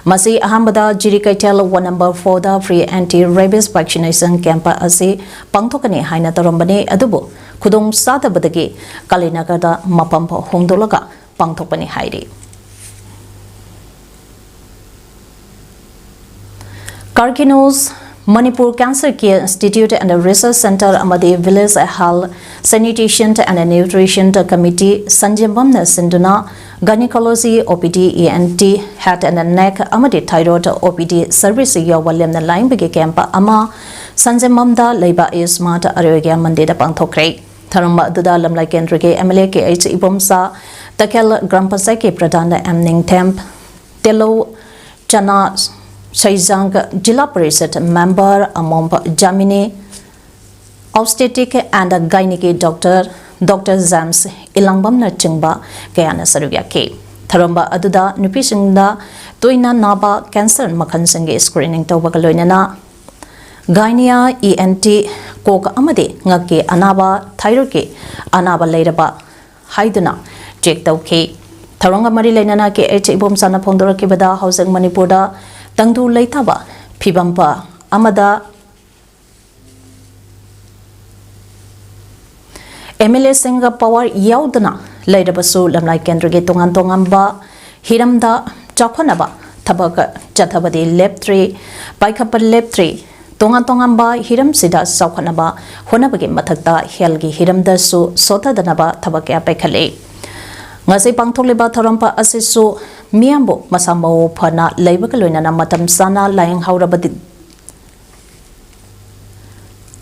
ꯃꯁꯤ ꯑꯍꯥꯟꯕꯗ ꯖꯤꯔꯤ ꯀꯩꯊꯦꯜ one number fourꯗ free anti rabies vaccination camp ꯑꯁꯤ ꯄꯥꯡꯊꯣꯛꯀꯅꯤ ꯍꯥꯏꯅ ꯇꯧꯔꯝꯕꯅꯤ, ꯑꯗꯨꯕꯨ ꯈꯨꯗꯣꯡ ꯆꯥꯗꯕꯗꯒꯤ ꯀꯥꯂꯤꯅꯒꯔꯗ ꯃꯐꯝ ꯍꯣꯡꯗꯣꯛꯂꯒ ꯄꯥꯡꯊꯣꯛꯄꯅꯤ ꯍꯥꯏꯔꯤ꯫ Karkinos Manipur Cancer Care Institute and Research Center ꯑꯃꯗꯤ Village Health, Sanitation and Nutrition Committee ꯁꯟꯖꯦꯝꯕꯝꯅ ꯁꯤꯟꯗꯨꯅ gynecology, OPD, ENT, head and neck ꯑꯃꯗꯤ thyroid OPD service ꯌꯥꯎꯕ ꯂꯦꯝꯅ ꯂꯥꯌꯦꯡꯕꯒꯤ camp ꯑꯃ ꯁꯟꯖꯦꯝꯕꯝꯗ ꯂꯩꯕ Smart Arogya Mandirꯗ ꯄꯥꯡꯊꯣꯛꯈ꯭ꯔꯦ꯫ ꯊꯧꯔꯝ ꯑꯗꯨꯗ ꯂꯝꯂꯥꯏ ꯀꯦꯟꯗ꯭ꯔꯒꯤ MLA ꯀꯦ ꯑꯩꯆ ꯏꯕꯣꯝꯆꯥ, ꯇꯈꯦꯜ ꯒ꯭ꯔꯥꯝ ꯄꯟꯆꯥꯌꯠꯀꯤ ꯄ꯭ꯔꯙꯥꯟ ꯑꯦꯝ ꯅꯤꯡꯊꯦꯝ, ꯇꯦꯂꯧ ꯆꯅꯥ ꯁꯩꯖꯥꯡ, ꯖꯤꯂꯥ parishad member ꯑꯃꯣꯝ Jamini, obstetric and gynae doctor, Doctor James ꯏꯂꯥꯡꯕꯝꯅꯆꯤꯡꯕ ꯀꯌꯥꯅ ꯁꯔꯨꯛ ꯌꯥꯈꯤ꯫ ꯊꯧꯔꯝ ꯑꯗꯨꯗ ꯅꯨꯄꯤꯁꯤꯡꯗ ꯇꯣꯏꯅ ꯅꯥꯕ cancer ꯃꯈꯜꯁꯤꯡꯒꯤ screening ꯇꯧꯕꯒ ꯂꯣꯏꯅꯅ gynae, ENT, ꯀꯣꯛ ꯑꯃꯗꯤ ꯉꯛꯀꯤ ꯑꯅꯥꯕ, thyroidꯀꯤ ꯑꯅꯥꯕ ꯂꯩꯔꯕ ꯍꯥꯏꯗꯨꯅ check ꯇꯧꯈꯤ꯫ ꯊꯧꯔꯝꯒ ꯃꯔꯤ ꯂꯩꯅꯅ ꯀꯦ ꯑꯩꯆ ꯏꯕꯣꯝꯆꯥꯅ ꯐꯣꯡꯗꯣꯔꯛꯈꯤꯕꯗ, ꯍꯧꯖꯤꯛ ꯃꯅꯤꯄꯨꯔꯗ ꯇꯪꯗꯨ ꯂꯩꯇꯥꯕ ꯐꯤꯕꯝ ꯑꯃꯗ MLAꯁꯤꯡꯒ power ꯌꯥꯎꯗꯅ ꯂꯩꯔꯕꯁꯨ, ꯂꯝꯂꯥꯏ ꯀꯦꯟꯗ꯭ꯔꯒꯤ ꯇꯣꯉꯥꯟ ꯇꯣꯉꯥꯟꯕ ꯍꯤꯔꯝꯗ ꯆꯥꯎꯈꯠꯅꯕ ꯊꯕꯛ ꯆꯠꯊꯕꯗꯤ ꯂꯦꯞꯇ꯭ꯔꯤ, ꯄꯥꯏꯈꯠꯄ ꯂꯦꯞꯇ꯭ꯔꯤ꯫ ꯇꯣꯉꯥꯟ ꯇꯣꯉꯥꯟꯕ ꯍꯤꯔꯝꯁꯤꯗ ꯆꯥꯎꯈꯠꯅꯕ ꯍꯣꯠꯅꯕꯒꯤ ꯃꯊꯛꯇ healthꯀꯤ ꯍꯤꯔꯝꯗꯁꯨ ꯁꯣꯊꯗꯅꯕ ꯊꯕꯛ ꯀꯌꯥ ꯄꯥꯏꯈꯠꯂꯤ꯫ ꯉꯁꯤ ꯄꯥꯡꯊꯣꯛꯂꯤꯕ ꯊꯧꯔꯝ ꯑꯁꯤꯁꯨ ꯃꯤꯌꯥꯝꯕꯨ ꯃꯁꯥ ꯃꯎ ꯐꯅ ꯂꯩꯕꯒ ꯂꯣꯏꯅꯅ ꯃꯇꯝ ꯆꯥꯅ ꯂꯥꯌꯦꯡꯍꯧꯔꯕꯗꯤ,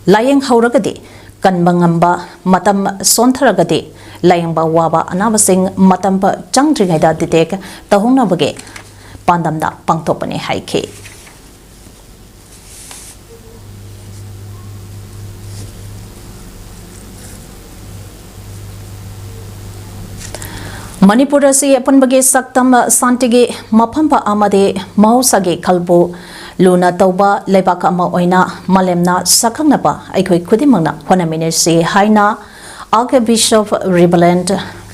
ꯂꯥꯌꯦꯡꯍꯧꯔꯒꯗꯤ ꯀꯟꯕ ꯉꯝꯕ, ꯃꯇꯝ ꯁꯣꯟꯊꯔꯒꯗꯤ ꯂꯥꯌꯦꯡꯕ ꯋꯥꯕ ꯑꯅꯥꯕꯁꯤꯡ ꯃꯇꯝ ꯆꯪꯗ꯭ꯔꯤꯉꯩꯗ detect ꯇꯧꯍꯧꯅꯕꯒꯤ ꯄꯥꯟꯗꯝꯗ ꯄꯥꯡꯊꯣꯛꯄꯅꯤ ꯍꯥꯏꯈꯤ꯫ ꯃꯅꯤꯄꯨꯔ ꯑꯁꯤ ꯑꯄꯨꯟꯕꯒꯤ ꯁꯛꯇꯝ, ꯁꯥꯟꯇꯤꯒꯤ ꯃꯐꯝ ꯑꯃꯗꯤ ꯃꯍꯧꯁꯥꯒꯤ ꯈꯜꯕꯨ ꯂꯨꯅ ꯇꯧꯕ ꯂꯩꯕꯥꯛ ꯑꯃ ꯑꯣꯏꯅ ꯃꯥꯂꯦꯝꯅ ꯁꯛꯈꯪꯅꯕ ꯑꯩꯈꯣꯏ ꯈꯨꯗꯤꯡꯃꯛꯅ ꯍꯣꯠꯅꯃꯤꯟꯅꯁꯤ ꯍꯥꯏꯅ Archbishop Reverend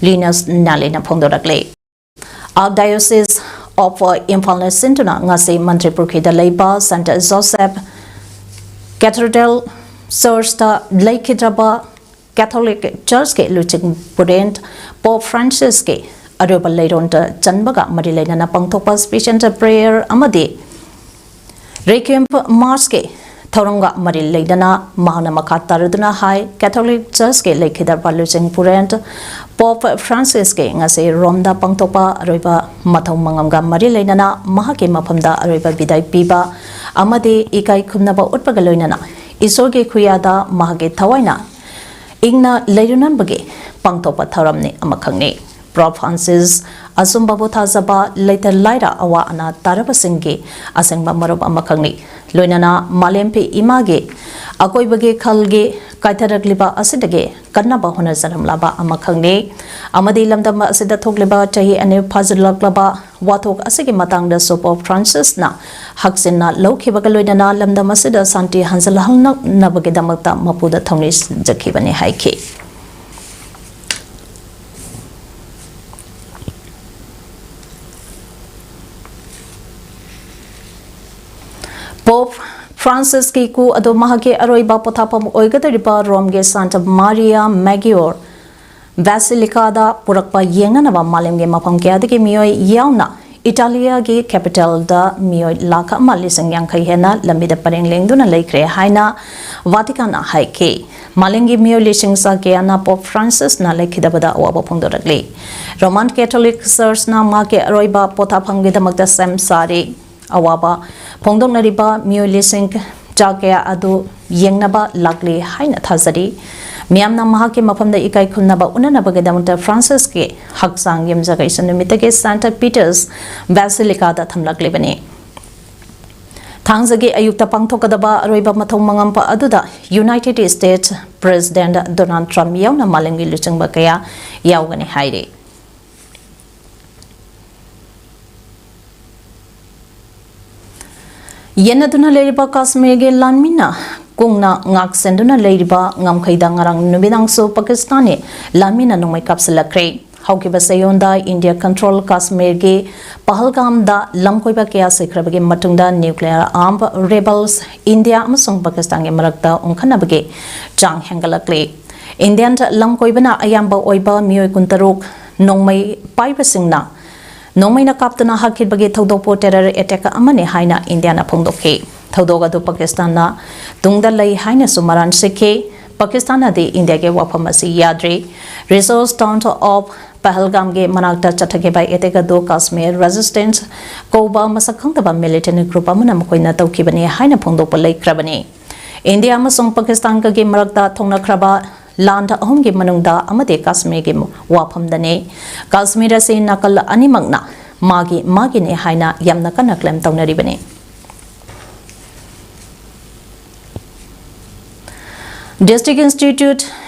Linus Nallyꯅ ꯐꯣꯡꯗꯣꯔꯛꯂꯤ꯫ Archdiocese of Imphalꯅ ꯁꯤꯟꯗꯨꯅ ꯉꯁꯤ ꯃꯟꯇ꯭ꯔꯤꯄꯨꯈ꯭ꯔꯤꯗ ꯂꯩꯕ Saint Joseph Cathedral Churchꯇ ꯂꯩꯈꯤꯗ꯭ꯔꯕ Catholic Churchꯀꯤ ꯂꯨꯆꯤꯡ ꯄꯨꯔꯦꯟ Pope Francisꯀꯤ ꯑꯔꯣꯏꯕ ꯂꯩꯔꯣꯟꯗ ꯆꯟꯕꯒ ꯃꯔꯤ ꯂꯩꯅꯅ ꯄꯥꯡꯊꯣꯛꯄ special prayer ꯑꯃꯗꯤ Requiem Massꯀꯤ ꯊꯧꯔꯝꯒ ꯃꯔꯤ ꯂꯩꯅꯅ ꯃꯍꯥꯛꯅ ꯃꯈꯥ ꯇꯥꯔꯗꯨꯅ ꯍꯥꯏ, Catholic Churchꯀꯤ ꯂꯩꯈꯤꯗ꯭ꯔꯕ ꯂꯨꯆꯤꯡ ꯄꯨꯔꯦꯟ Pope Francisꯀꯤ ꯉꯁꯤ ꯔꯣꯝꯗ ꯄꯥꯡꯊꯣꯛꯄ ꯑꯔꯣꯏꯕ ꯃꯊꯧ ꯃꯉꯝꯒ ꯃꯔꯤ ꯂꯩꯅꯅ ꯃꯍꯥꯛꯀꯤ ꯃꯐꯝꯗ ꯑꯔꯣꯏꯕ ꯕꯤꯗꯥꯏ ꯄꯤꯕ ꯑꯃꯗꯤ ꯏꯀꯥꯏ ꯈꯨꯝꯅꯕ ꯎꯠꯄꯒ ꯂꯣꯏꯅꯅ ꯏꯁꯣꯔꯒꯤ ꯈꯨꯌꯥꯗ ꯃꯍꯥꯛꯀꯤ ꯊꯋꯥꯏꯅ ꯏꯪꯅ ꯂꯩꯔꯨꯅꯕꯒꯤ ꯄꯥꯡꯊꯣꯛꯄ ꯊꯧꯔꯝꯅꯤ ꯑꯃꯈꯛꯅꯤ꯫ Pope Francis ꯑꯆꯨꯝꯕꯕꯨ ꯊꯥꯖꯕ, ꯂꯩꯇ ꯂꯥꯏꯔ ꯑꯋꯥ ꯑꯅꯥ ꯇꯥꯔꯕꯁꯤꯡꯒꯤ ꯑꯁꯦꯡꯕ ꯃꯔꯨꯞ ꯑꯃꯈꯛꯅꯤ꯫ ꯂꯣꯏꯅꯅ ꯃꯥꯂꯦꯝ ꯐꯤ ꯏꯃꯥꯒꯤ ꯑꯀꯣꯏꯕꯒꯤ ꯈꯜꯒꯤ ꯀꯥꯏꯊꯔꯛꯂꯤꯕ ꯑꯁꯤꯗꯒꯤ ꯀꯟꯅꯕ ꯍꯣꯠꯅꯖꯔꯝꯂꯕ ꯑꯃꯈꯛꯅꯤ꯫ ꯑꯃꯗꯤ ꯂꯝꯗꯝ ꯑꯁꯤꯗ ꯊꯣꯛꯂꯤꯕ ꯆꯍꯤ ꯑꯅꯤ ꯐꯥꯖꯤꯜꯂꯛꯂꯕ ꯋꯥꯊꯣꯛ ꯑꯁꯤꯒꯤ ꯃꯇꯥꯡꯗꯁꯨ Pope Francisꯅ ꯍꯛꯆꯤꯟꯅ ꯂꯧꯈꯤꯕꯒ ꯂꯣꯏꯅꯅ ꯂꯝꯗꯝ ꯑꯁꯤꯗ ꯁꯥꯟꯇꯤ ꯍꯟꯖꯤꯜꯍꯟꯅꯕꯒꯤꯗꯃꯛꯇ ꯃꯄꯨꯗ ꯊꯧꯅꯤꯖꯈꯤꯕꯅꯤ ꯍꯥꯏꯈꯤ꯫ Pope Francisꯀꯤ ꯀꯨ ꯑꯗꯨ ꯃꯍꯥꯛꯀꯤ ꯑꯔꯣꯏꯕ ꯄꯣꯊꯥꯐꯝ ꯑꯣꯏꯒꯗꯧꯔꯤꯕ ꯔꯣꯝꯒꯤ Santa Maria Maggiore Basilicada ꯄꯨꯔꯛꯄ ꯌꯦꯡꯅꯅꯕ ꯃꯥꯂꯦꯝꯒꯤ ꯃꯐꯝ ꯀꯌꯥꯗꯒꯤ ꯃꯤꯑꯣꯏ ꯌꯥꯎꯅ ꯏꯇꯥꯂꯤꯌꯥꯒꯤ capitalꯗ ꯃꯤꯑꯣꯏ ꯂꯥꯈ ꯑꯃ ꯂꯤꯁꯤꯡ ꯌꯥꯡꯈꯩ ꯍꯦꯟꯅ ꯂꯝꯕꯤꯗ ꯄꯔꯦꯡ ꯂꯦꯡꯗꯨꯅ ꯂꯩꯈ꯭ꯔꯦ ꯍꯥꯏꯅ Vaticanꯅ ꯍꯥꯏꯈꯤ꯫ ꯃꯥꯂꯦꯝꯒꯤ ꯃꯤꯑꯣꯏ ꯂꯤꯁꯤꯡ ꯆꯥ ꯀꯌꯥꯅ Pope Francisꯅ ꯂꯩꯈꯤꯗꯕꯗ ꯑꯋꯥꯕ ꯐꯣꯡꯗꯣꯔꯛꯂꯤ꯫ Roman Catholic Churchꯅ ꯃꯍꯥꯛꯀꯤ ꯑꯔꯣꯏꯕ ꯄꯣꯊꯥꯐꯝꯒꯤꯗꯃꯛꯇ ꯁꯦꯝ ꯁꯥꯔꯤ꯫ ꯑꯋꯥꯕ ꯐꯣꯡꯗꯣꯛꯅꯔꯤꯕ ꯃꯤꯑꯣꯏ ꯂꯤꯁꯤꯡ ꯆꯥ ꯀꯌꯥ ꯑꯗꯨ ꯌꯦꯡꯅꯕ ꯂꯥꯛꯂꯤ ꯍꯥꯏꯅ ꯊꯥꯖꯔꯤ꯫ ꯃꯤꯌꯥꯝꯅ ꯃꯍꯥꯛꯀꯤ ꯃꯐꯝꯗ ꯏꯀꯥꯏ ꯈꯨꯝꯅꯕ ꯎꯠꯅꯅꯕꯒꯤꯗꯃꯛꯇ Francisꯀꯤ ꯍꯛꯆꯥꯡ ꯌꯨꯝꯖꯀꯩꯁ ꯅꯨꯃꯤꯠꯇꯒꯤ Santa Peter's Basilicada ꯊꯝꯂꯛꯂꯤꯕꯅꯤ꯫ ꯊꯥꯡꯖꯒꯤ ꯑꯌꯨꯛꯇ ꯄꯥꯡꯊꯣꯛꯀꯗꯕ ꯑꯔꯣꯏꯕ ꯃꯊꯧ ꯃꯉꯝꯄ ꯑꯗꯨꯗ United States President Donald Trump ꯌꯥꯎꯅ ꯃꯥꯂꯦꯝꯒꯤ ꯂꯨꯆꯤꯡꯕ ꯀꯌꯥ ꯌꯥꯎꯒꯅꯤ ꯍꯥꯏꯔꯤ꯫ ꯌꯦꯟꯅꯗꯨꯅ ꯂꯩꯔꯤꯕ ꯀꯥꯁꯃꯤꯔꯒꯤ ꯂꯥꯟꯃꯤꯅ ꯀꯨꯡꯅ ꯉꯥꯛꯁꯦꯟꯗꯨꯅ ꯂꯩꯔꯤꯕ ꯉꯝꯈꯩꯗ ꯉꯔꯥꯡ ꯅꯨꯃꯤꯗꯥꯡꯁꯨ ꯄꯥꯀꯤꯁꯇꯥꯟꯅꯤ ꯂꯥꯟꯃꯤꯅ ꯅꯣꯡꯃꯩ ꯀꯥꯞꯁꯤꯜꯂꯛꯈ꯭ꯔꯦ꯫ ꯍꯧꯈꯤꯕ ꯆꯌꯣꯜꯗ ꯏꯟꯗꯤꯌꯥ ꯀꯟꯇ꯭ꯔꯣꯜ ꯀꯥꯁꯃꯤꯔꯒꯤ ꯄꯍꯜꯒꯥꯝꯗ ꯂꯝꯀꯣꯏꯕ ꯀꯌꯥ ꯁꯤꯈ꯭ꯔꯕꯒꯤ ꯃꯇꯨꯡꯗ ꯅ꯭ꯌꯨꯀ꯭ꯂꯤꯌꯔ ꯑꯥꯔꯝ ꯔꯦꯕꯜꯁ ꯏꯟꯗꯤꯌꯥ ꯑꯃꯁꯨꯡ ꯄꯥꯀꯤꯁꯇꯥꯟꯒꯤ ꯃꯔꯛꯇ ꯎꯪꯈꯠꯅꯕꯒꯤ ꯆꯥꯡ ꯍꯦꯟꯒꯠꯂꯛꯂꯤ꯫ ꯏꯟꯗꯤꯌꯟ ꯂꯝꯀꯣꯏꯕꯅ ꯑꯌꯥꯝꯕ ꯑꯣꯏꯕ ꯃꯤꯑꯣꯏ ꯀꯨꯟꯇꯔꯨꯛ ꯅꯣꯡꯃꯩ ꯄꯥꯏꯕꯁꯤꯡꯅ ꯅꯣꯡꯃꯩꯅ ꯀꯥꯞꯇꯨꯅ ꯍꯥꯠꯈꯤꯕꯒꯤ ꯊꯧꯗꯣꯛꯄꯨ ꯇꯦꯔꯔ ꯑꯦꯇꯦꯛ ꯑꯃꯅꯤ ꯍꯥꯏꯅ ꯏꯟꯗꯤꯌꯥꯅ ꯐꯣꯡꯗꯣꯛꯈꯤ꯫ ꯊꯧꯗꯣꯛ ꯑꯗꯨ ꯄꯥꯀꯤꯁꯇꯥꯟꯅ ꯇꯨꯡꯗ ꯂꯩ ꯍꯥꯏꯅꯁꯨ ꯃꯔꯥꯟ ꯁꯤꯈꯤ꯫ ꯄꯥꯀꯤꯁꯇꯥꯟꯅꯗꯤ ꯏꯟꯗꯤꯌꯥꯒꯤ ꯋꯥꯐꯝ ꯑꯁꯤ ꯌꯥꯗ꯭ꯔꯤ꯫ ꯔꯤꯁꯣꯔꯁ ꯇꯥꯎꯟ ꯑꯣꯐ ꯄꯍꯜꯒꯥꯝꯒꯤ ꯃꯅꯥꯛꯇ ꯆꯠꯊꯈꯤꯕ ꯑꯦꯇꯦꯛ ꯑꯗꯨ ꯀꯥꯁꯃꯤꯔ ꯔꯦꯖꯤꯁꯇꯦꯟꯁ ꯀꯧꯕ ꯃꯁꯛ ꯈꯪꯗꯕ ꯃꯤꯂꯤꯇꯦꯟꯠ ꯒ꯭ꯔꯨꯞ ꯑꯃꯅ ꯃꯈꯣꯏꯅ ꯇꯧꯈꯤꯕꯅꯤ ꯍꯥꯏꯅ ꯐꯣꯡꯗꯣꯛꯄ ꯂꯩꯈ꯭ꯔꯕꯅꯤ꯫ ꯏꯟꯗꯤꯌꯥ ꯑꯃꯁꯨꯡ ꯄꯥꯀꯤꯁꯇꯥꯟꯒꯒꯤ ꯃꯔꯛꯇ ꯊꯣꯛꯅꯈ꯭ꯔꯕ ꯂꯥꯟ ꯑꯍꯨꯝꯒꯤ ꯃꯅꯨꯡꯗ ꯑꯃꯗꯤ ꯀꯥꯁꯃꯤꯔꯒꯤ ꯋꯥꯐꯝꯗꯅꯤ꯫ ꯀꯥꯁꯃꯤꯔ ꯑꯁꯤ ꯅꯥꯀꯜ ꯑꯅꯤꯃꯛꯅ ꯃꯥꯒꯤ ꯃꯥꯒꯤꯅꯤ ꯍꯥꯏꯅ ꯌꯥꯝꯅ ꯀꯟꯅ ꯀ꯭ꯂꯦꯝ ꯇꯧꯅꯔꯤꯕꯅꯤ꯫ District Institute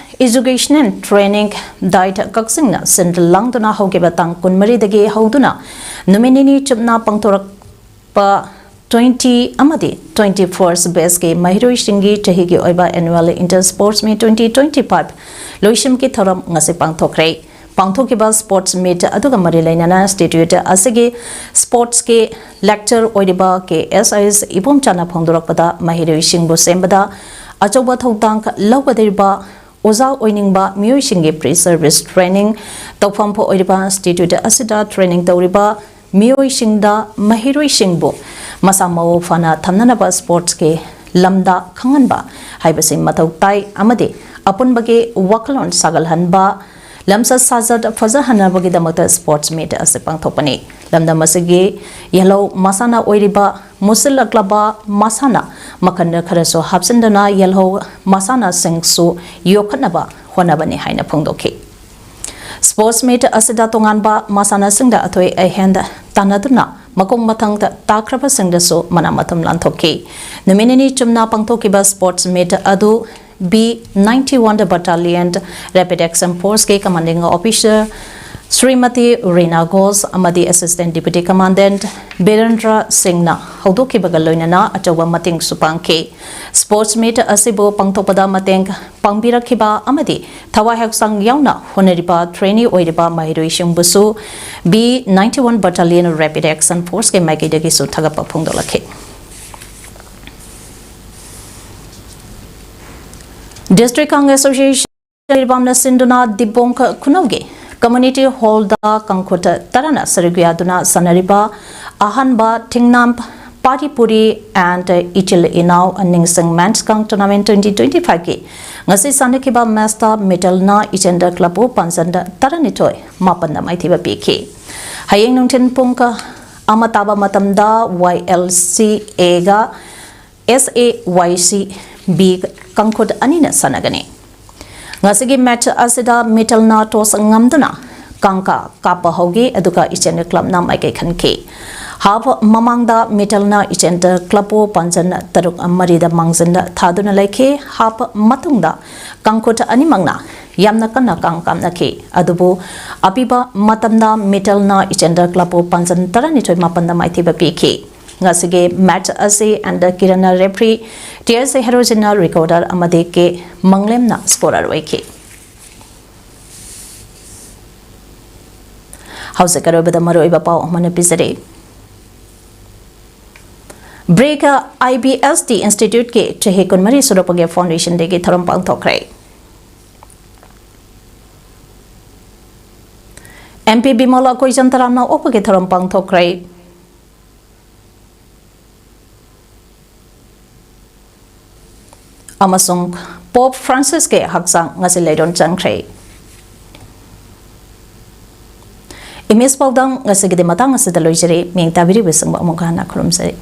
Education and Training, DIET, ꯀꯛꯆꯤꯡꯅ ꯁꯤꯟ ꯂꯥꯡꯗꯨꯅ ꯍꯧꯈꯤꯕ ꯇꯥꯡ ꯀꯨꯟꯃꯔꯤꯗꯒꯤ ꯍꯧꯗꯨꯅ ꯅꯨꯃꯤꯠ ꯅꯤꯅꯤ ꯆꯨꯞꯅ ꯄꯥꯡꯊꯣꯔꯛꯄ ꯇ꯭ꯋꯦꯟꯇꯤ ꯑꯃꯗꯤ ꯇ꯭ꯋꯦꯟꯇꯤ ꯐꯥꯔꯁ ꯕꯦꯁꯀꯤ ꯃꯍꯩꯔꯣꯏꯁꯤꯡꯒꯤ ꯆꯍꯤꯒꯤ ꯑꯣꯏꯕ Annual Inter Sports Meet twenty twenty five ꯂꯣꯏꯁꯤꯟꯕꯒꯤ ꯊꯧꯔꯝ ꯉꯁꯤ ꯄꯥꯡꯊꯣꯛꯈ꯭ꯔꯦ꯫ ꯄꯥꯡꯊꯣꯛꯈꯤꯕ ꯁ꯭ꯄꯣꯔꯠꯁ ꯃꯤꯠ ꯑꯗꯨꯒ ꯃꯔꯤ ꯂꯩꯅꯅ ꯏꯟꯁꯇꯤꯇ꯭ꯌꯨꯠ ꯑꯁꯤꯒꯤ ꯁ꯭ꯄꯣꯔꯠꯁꯀꯤ ꯂꯦꯛꯆꯔ ꯑꯣꯏꯔꯤꯕ ꯀꯦ ꯑꯦꯁ ꯑꯥꯏ ꯑꯦꯁ ꯏꯕꯣꯝꯆꯥꯅ ꯐꯣꯡꯗꯣꯔꯛꯄꯗ, ꯃꯍꯩꯔꯣꯏꯁꯤꯡꯕꯨ ꯁꯦꯝꯕꯗ ꯑꯆꯧꯕ ꯊꯧꯗꯥꯡ ꯂꯧꯒꯗꯧꯔꯤꯕ ꯑꯣꯖꯥ ꯑꯣꯏꯅꯤꯡꯕ ꯃꯤꯑꯣꯏꯁꯤꯡꯒꯤ ꯄ꯭ꯔꯤ ꯁꯔꯚꯤꯁ ꯇ꯭ꯔꯦꯅꯤꯡ ꯇꯧꯐꯝ ꯑꯣꯏꯔꯤꯕ ꯏꯟꯁꯇꯤꯇ꯭ꯌꯨꯠ ꯑꯁꯤꯗ ꯇ꯭ꯔꯦꯅꯤꯡ ꯇꯧꯔꯤꯕ ꯃꯤꯑꯣꯏꯁꯤꯡꯗ ꯃꯍꯩꯔꯣꯏꯁꯤꯡꯕꯨ ꯃꯁꯥ ꯃꯎ ꯐꯅ ꯊꯝꯅꯅꯕ ꯁ꯭ꯄꯣꯔꯠꯁꯀꯤ ꯂꯝꯗ ꯈꯪꯍꯟꯕ ꯍꯥꯏꯕꯁꯤ ꯃꯊꯧ ꯇꯥꯏ ꯑꯃꯗꯤ ꯑꯄꯨꯟꯕꯒꯤ ꯋꯥꯈꯜꯂꯣꯟ ꯁꯥꯒꯠꯍꯟꯕ, ꯂꯝꯆꯠ ꯁꯥꯖꯠ ꯐꯖꯍꯟꯅꯕꯒꯤꯗꯃꯛꯇ ꯁ꯭ꯄꯣꯔꯠꯁ ꯃꯤꯠ ꯑꯁꯤ ꯄꯥꯡꯊꯣꯛꯄꯅꯤ꯫ ꯂꯝꯗꯝ ꯑꯁꯤꯒꯤ ꯌꯦꯜꯍꯧ ꯃꯁꯥꯟꯅ ꯑꯣꯏꯔꯤꯕ ꯃꯨꯁꯤꯜꯂꯛꯂꯕ ꯃꯁꯥꯟꯅ ꯃꯈꯜ ꯈꯔꯁꯨ ꯍꯥꯞꯆꯤꯟꯗꯨꯅ ꯌꯦꯜꯍꯧ ꯃꯁꯥꯟꯅꯁꯤꯡꯁꯨ ꯌꯣꯛꯈꯠꯅꯕ ꯍꯣꯠꯅꯕꯅꯤ ꯍꯥꯏꯅ ꯐꯣꯡꯗꯣꯛꯈꯤ꯫ ꯁ꯭ꯄꯣꯔꯠꯁ ꯃꯤꯠ ꯑꯁꯤꯗ ꯇꯣꯉꯥꯟꯕ ꯃꯁꯥꯟꯅꯁꯤꯡꯗ ꯑꯊꯣꯏ ꯑꯍꯦꯟ ꯇꯥꯟꯅꯗꯨꯅ ꯃꯈꯣꯡ ꯃꯊꯪꯗ ꯇꯥꯈ꯭ꯔꯕꯁꯤꯡꯗꯁꯨ ꯃꯅꯥ ꯃꯊꯨꯝ ꯂꯥꯟꯊꯣꯛꯈꯤ꯫ ꯅꯨꯃꯤꯠ ꯅꯤꯅꯤ ꯆꯨꯝꯅ ꯄꯥꯡꯊꯣꯛꯈꯤꯕ ꯁ꯭ꯄꯣꯔꯠꯁ ꯃꯤꯠ ꯑꯗꯨ B ninety one battalion rapid action ꯐꯣꯔꯁꯀꯤ ꯀꯃꯥꯟꯗꯤꯡ ꯑꯣꯐꯤꯁꯔ ꯁ꯭ꯔꯤꯃꯇꯤ ꯔꯤꯅꯥ ꯘꯣꯁ ꯑꯃꯗꯤ Assistant Deputy Commandant ꯕꯤꯔꯦꯟꯗ꯭ꯔ ꯁꯤꯡꯅ ꯍꯧꯗꯣꯛꯈꯤꯕꯒ ꯂꯣꯏꯅꯅ ꯑꯆꯧꯕ ꯃꯇꯦꯡꯁꯨ ꯄꯥꯡꯈꯤ꯫ Sports meet ꯑꯁꯤꯕꯨ ꯄꯥꯡꯊꯣꯛꯄꯗ ꯃꯇꯦꯡ ꯄꯥꯡꯕꯤꯔꯛꯈꯤꯕ ꯑꯃꯗꯤ ꯊꯋꯥꯏ ꯍꯛꯆꯥꯡ ꯌꯥꯎꯅ ꯍꯣꯠꯅꯔꯤꯕ trainee ꯑꯣꯏꯔꯤꯕ ꯃꯍꯩꯔꯣꯏꯁꯤꯡꯕꯨꯁꯨ B ninety one Battalion Rapid Action Forceꯀꯤ ꯃꯥꯏꯀꯩꯗꯒꯤꯁꯨ ꯊꯥꯒꯠꯄ ꯐꯣꯡꯗꯣꯛꯂꯛꯈꯤ꯫ District Congress Association ꯏꯔꯕꯥꯝꯅ ꯁꯤꯟꯗꯨꯅ ꯗꯤꯕꯣꯡꯈ ꯈꯨꯅꯧꯒꯤ community hallꯗ ꯀꯥꯡꯈꯨꯠ ꯇꯔꯥꯅ ꯁꯔꯨꯛ ꯌꯥꯗꯨꯅ ꯁꯥꯟꯅꯔꯤꯕ ꯑꯍꯥꯟꯕ ꯊꯤꯡꯅꯥꯝ ꯄꯥꯔꯤ ꯄꯨꯔꯤ and ꯏꯆꯤꯜ ꯏꯅꯥꯎ ꯅꯤꯡꯁꯤꯡ men's ꯀꯥꯡ tournament twenty twenty fiveꯀꯤ ꯉꯁꯤ ꯁꯥꯟꯅꯈꯤꯕ matchꯇ ꯃꯤꯇꯜꯅ ꯏꯆꯦꯟꯗ clubꯄꯨ ꯄꯥꯟꯖꯟꯗ ꯇꯔꯥꯅꯤꯊꯣꯏ ꯃꯥꯄꯟꯗ ꯃꯥꯏꯊꯤꯕ ꯄꯤꯈꯤ꯫ ꯍꯌꯦꯡ ꯅꯨꯡꯊꯤꯜ ꯄꯨꯡ ꯑꯃ ꯇꯥꯕ ꯃꯇꯝꯗ Y L C Aꯒ S A Y C B ꯀꯥꯡꯈꯨꯠ ꯑꯅꯤꯅ ꯁꯥꯟꯅꯒꯅꯤ꯫ ꯉꯁꯤꯒꯤ match ꯑꯁꯤꯗ ꯃꯤꯇꯜꯅ toss ꯉꯝꯗꯨꯅ ꯀꯥꯡꯀꯥ ꯀꯥꯞꯄ ꯍꯧꯈꯤ, ꯑꯗꯨꯒ ꯏꯆꯦꯟꯗ clubꯅ ꯃꯥꯏꯀꯩ ꯈꯟꯈꯤ꯫ Half ꯃꯃꯥꯡꯗ ꯃꯤꯇꯜꯅ ꯏꯆꯦꯟꯗ clubꯄꯨ ꯄꯥꯟꯖꯟ ꯇꯔꯨꯛ ꯃꯔꯤꯗ ꯃꯥꯡꯖꯤꯟꯗ ꯊꯥꯗꯨꯅ ꯂꯩꯈꯤ꯫ Half ꯃꯇꯨꯡꯗ ꯀꯥꯡꯈꯨꯠ ꯑꯅꯤꯃꯛꯅ ꯌꯥꯝꯅ ꯀꯟꯅ ꯀꯥꯡ ꯀꯥꯞꯅꯈꯤ, ꯑꯗꯨꯕꯨ ꯑꯄꯤꯕ ꯃꯇꯝꯗ ꯃꯤꯇꯜꯅ ꯏꯆꯦꯟꯗ clubꯄꯨ ꯄꯥꯟꯖꯟ ꯇꯔꯥꯅꯤꯊꯣꯏ ꯃꯥꯄꯟꯗ ꯃꯥꯏꯊꯤꯕ ꯄꯤꯈꯤ꯫ ꯉꯁꯤꯒꯤ match ꯑꯁꯤ ꯑꯦꯟꯗ ꯀꯤꯔꯟꯅ referee, T S Herozinꯅ recorder ꯑꯃꯗꯤ K ꯃꯪꯂꯦꯝꯅ scorer ꯑꯣꯏꯈꯤ꯫ ꯍꯧꯖꯤꯛ ꯑꯔꯣꯏꯕꯗ ꯃꯔꯨꯑꯣꯏꯕ ꯄꯥꯎ ꯑꯃꯅ ꯄꯤꯖꯔꯤ꯫ ꯕ꯭ꯔꯦꯒ I B S T Instituteꯀꯤ ꯆꯍꯤ ꯀꯨꯟꯃꯔꯤ ꯁꯨꯔꯛꯄꯒꯤ foundation dayꯒꯤ ꯊꯧꯔꯝ ꯄꯥꯡꯊꯣꯛꯈ꯭ꯔꯦ꯫ M P ꯕꯤꯃꯣꯂꯥ ꯀꯣꯏꯆꯟ ꯇꯔꯥꯝꯅ ꯑꯣꯛꯄꯒꯤ ꯊꯧꯔꯝ ꯄꯥꯡꯊꯣꯛꯈ꯭ꯔꯦ꯫ ꯑꯃꯁꯨꯡ Pope Francisꯀꯤ ꯍꯛꯆꯥꯡ ꯉꯁꯤ ꯂꯩꯔꯣꯟ ꯆꯟꯈ꯭ꯔꯦ꯫ ꯏꯃꯦꯖ ꯄꯥꯎꯗꯝ ꯉꯁꯤꯒꯤꯗꯤ ꯃꯇꯥꯡ ꯑꯁꯤꯗ ꯂꯣꯏꯖꯔꯦ꯫ ꯃꯤꯡ ꯇꯥꯕꯤꯔꯤꯕꯁꯤꯡꯕꯨ ꯑꯃꯨꯛ ꯍꯟꯅ ꯈꯨꯔꯨꯝꯖꯔꯤ꯫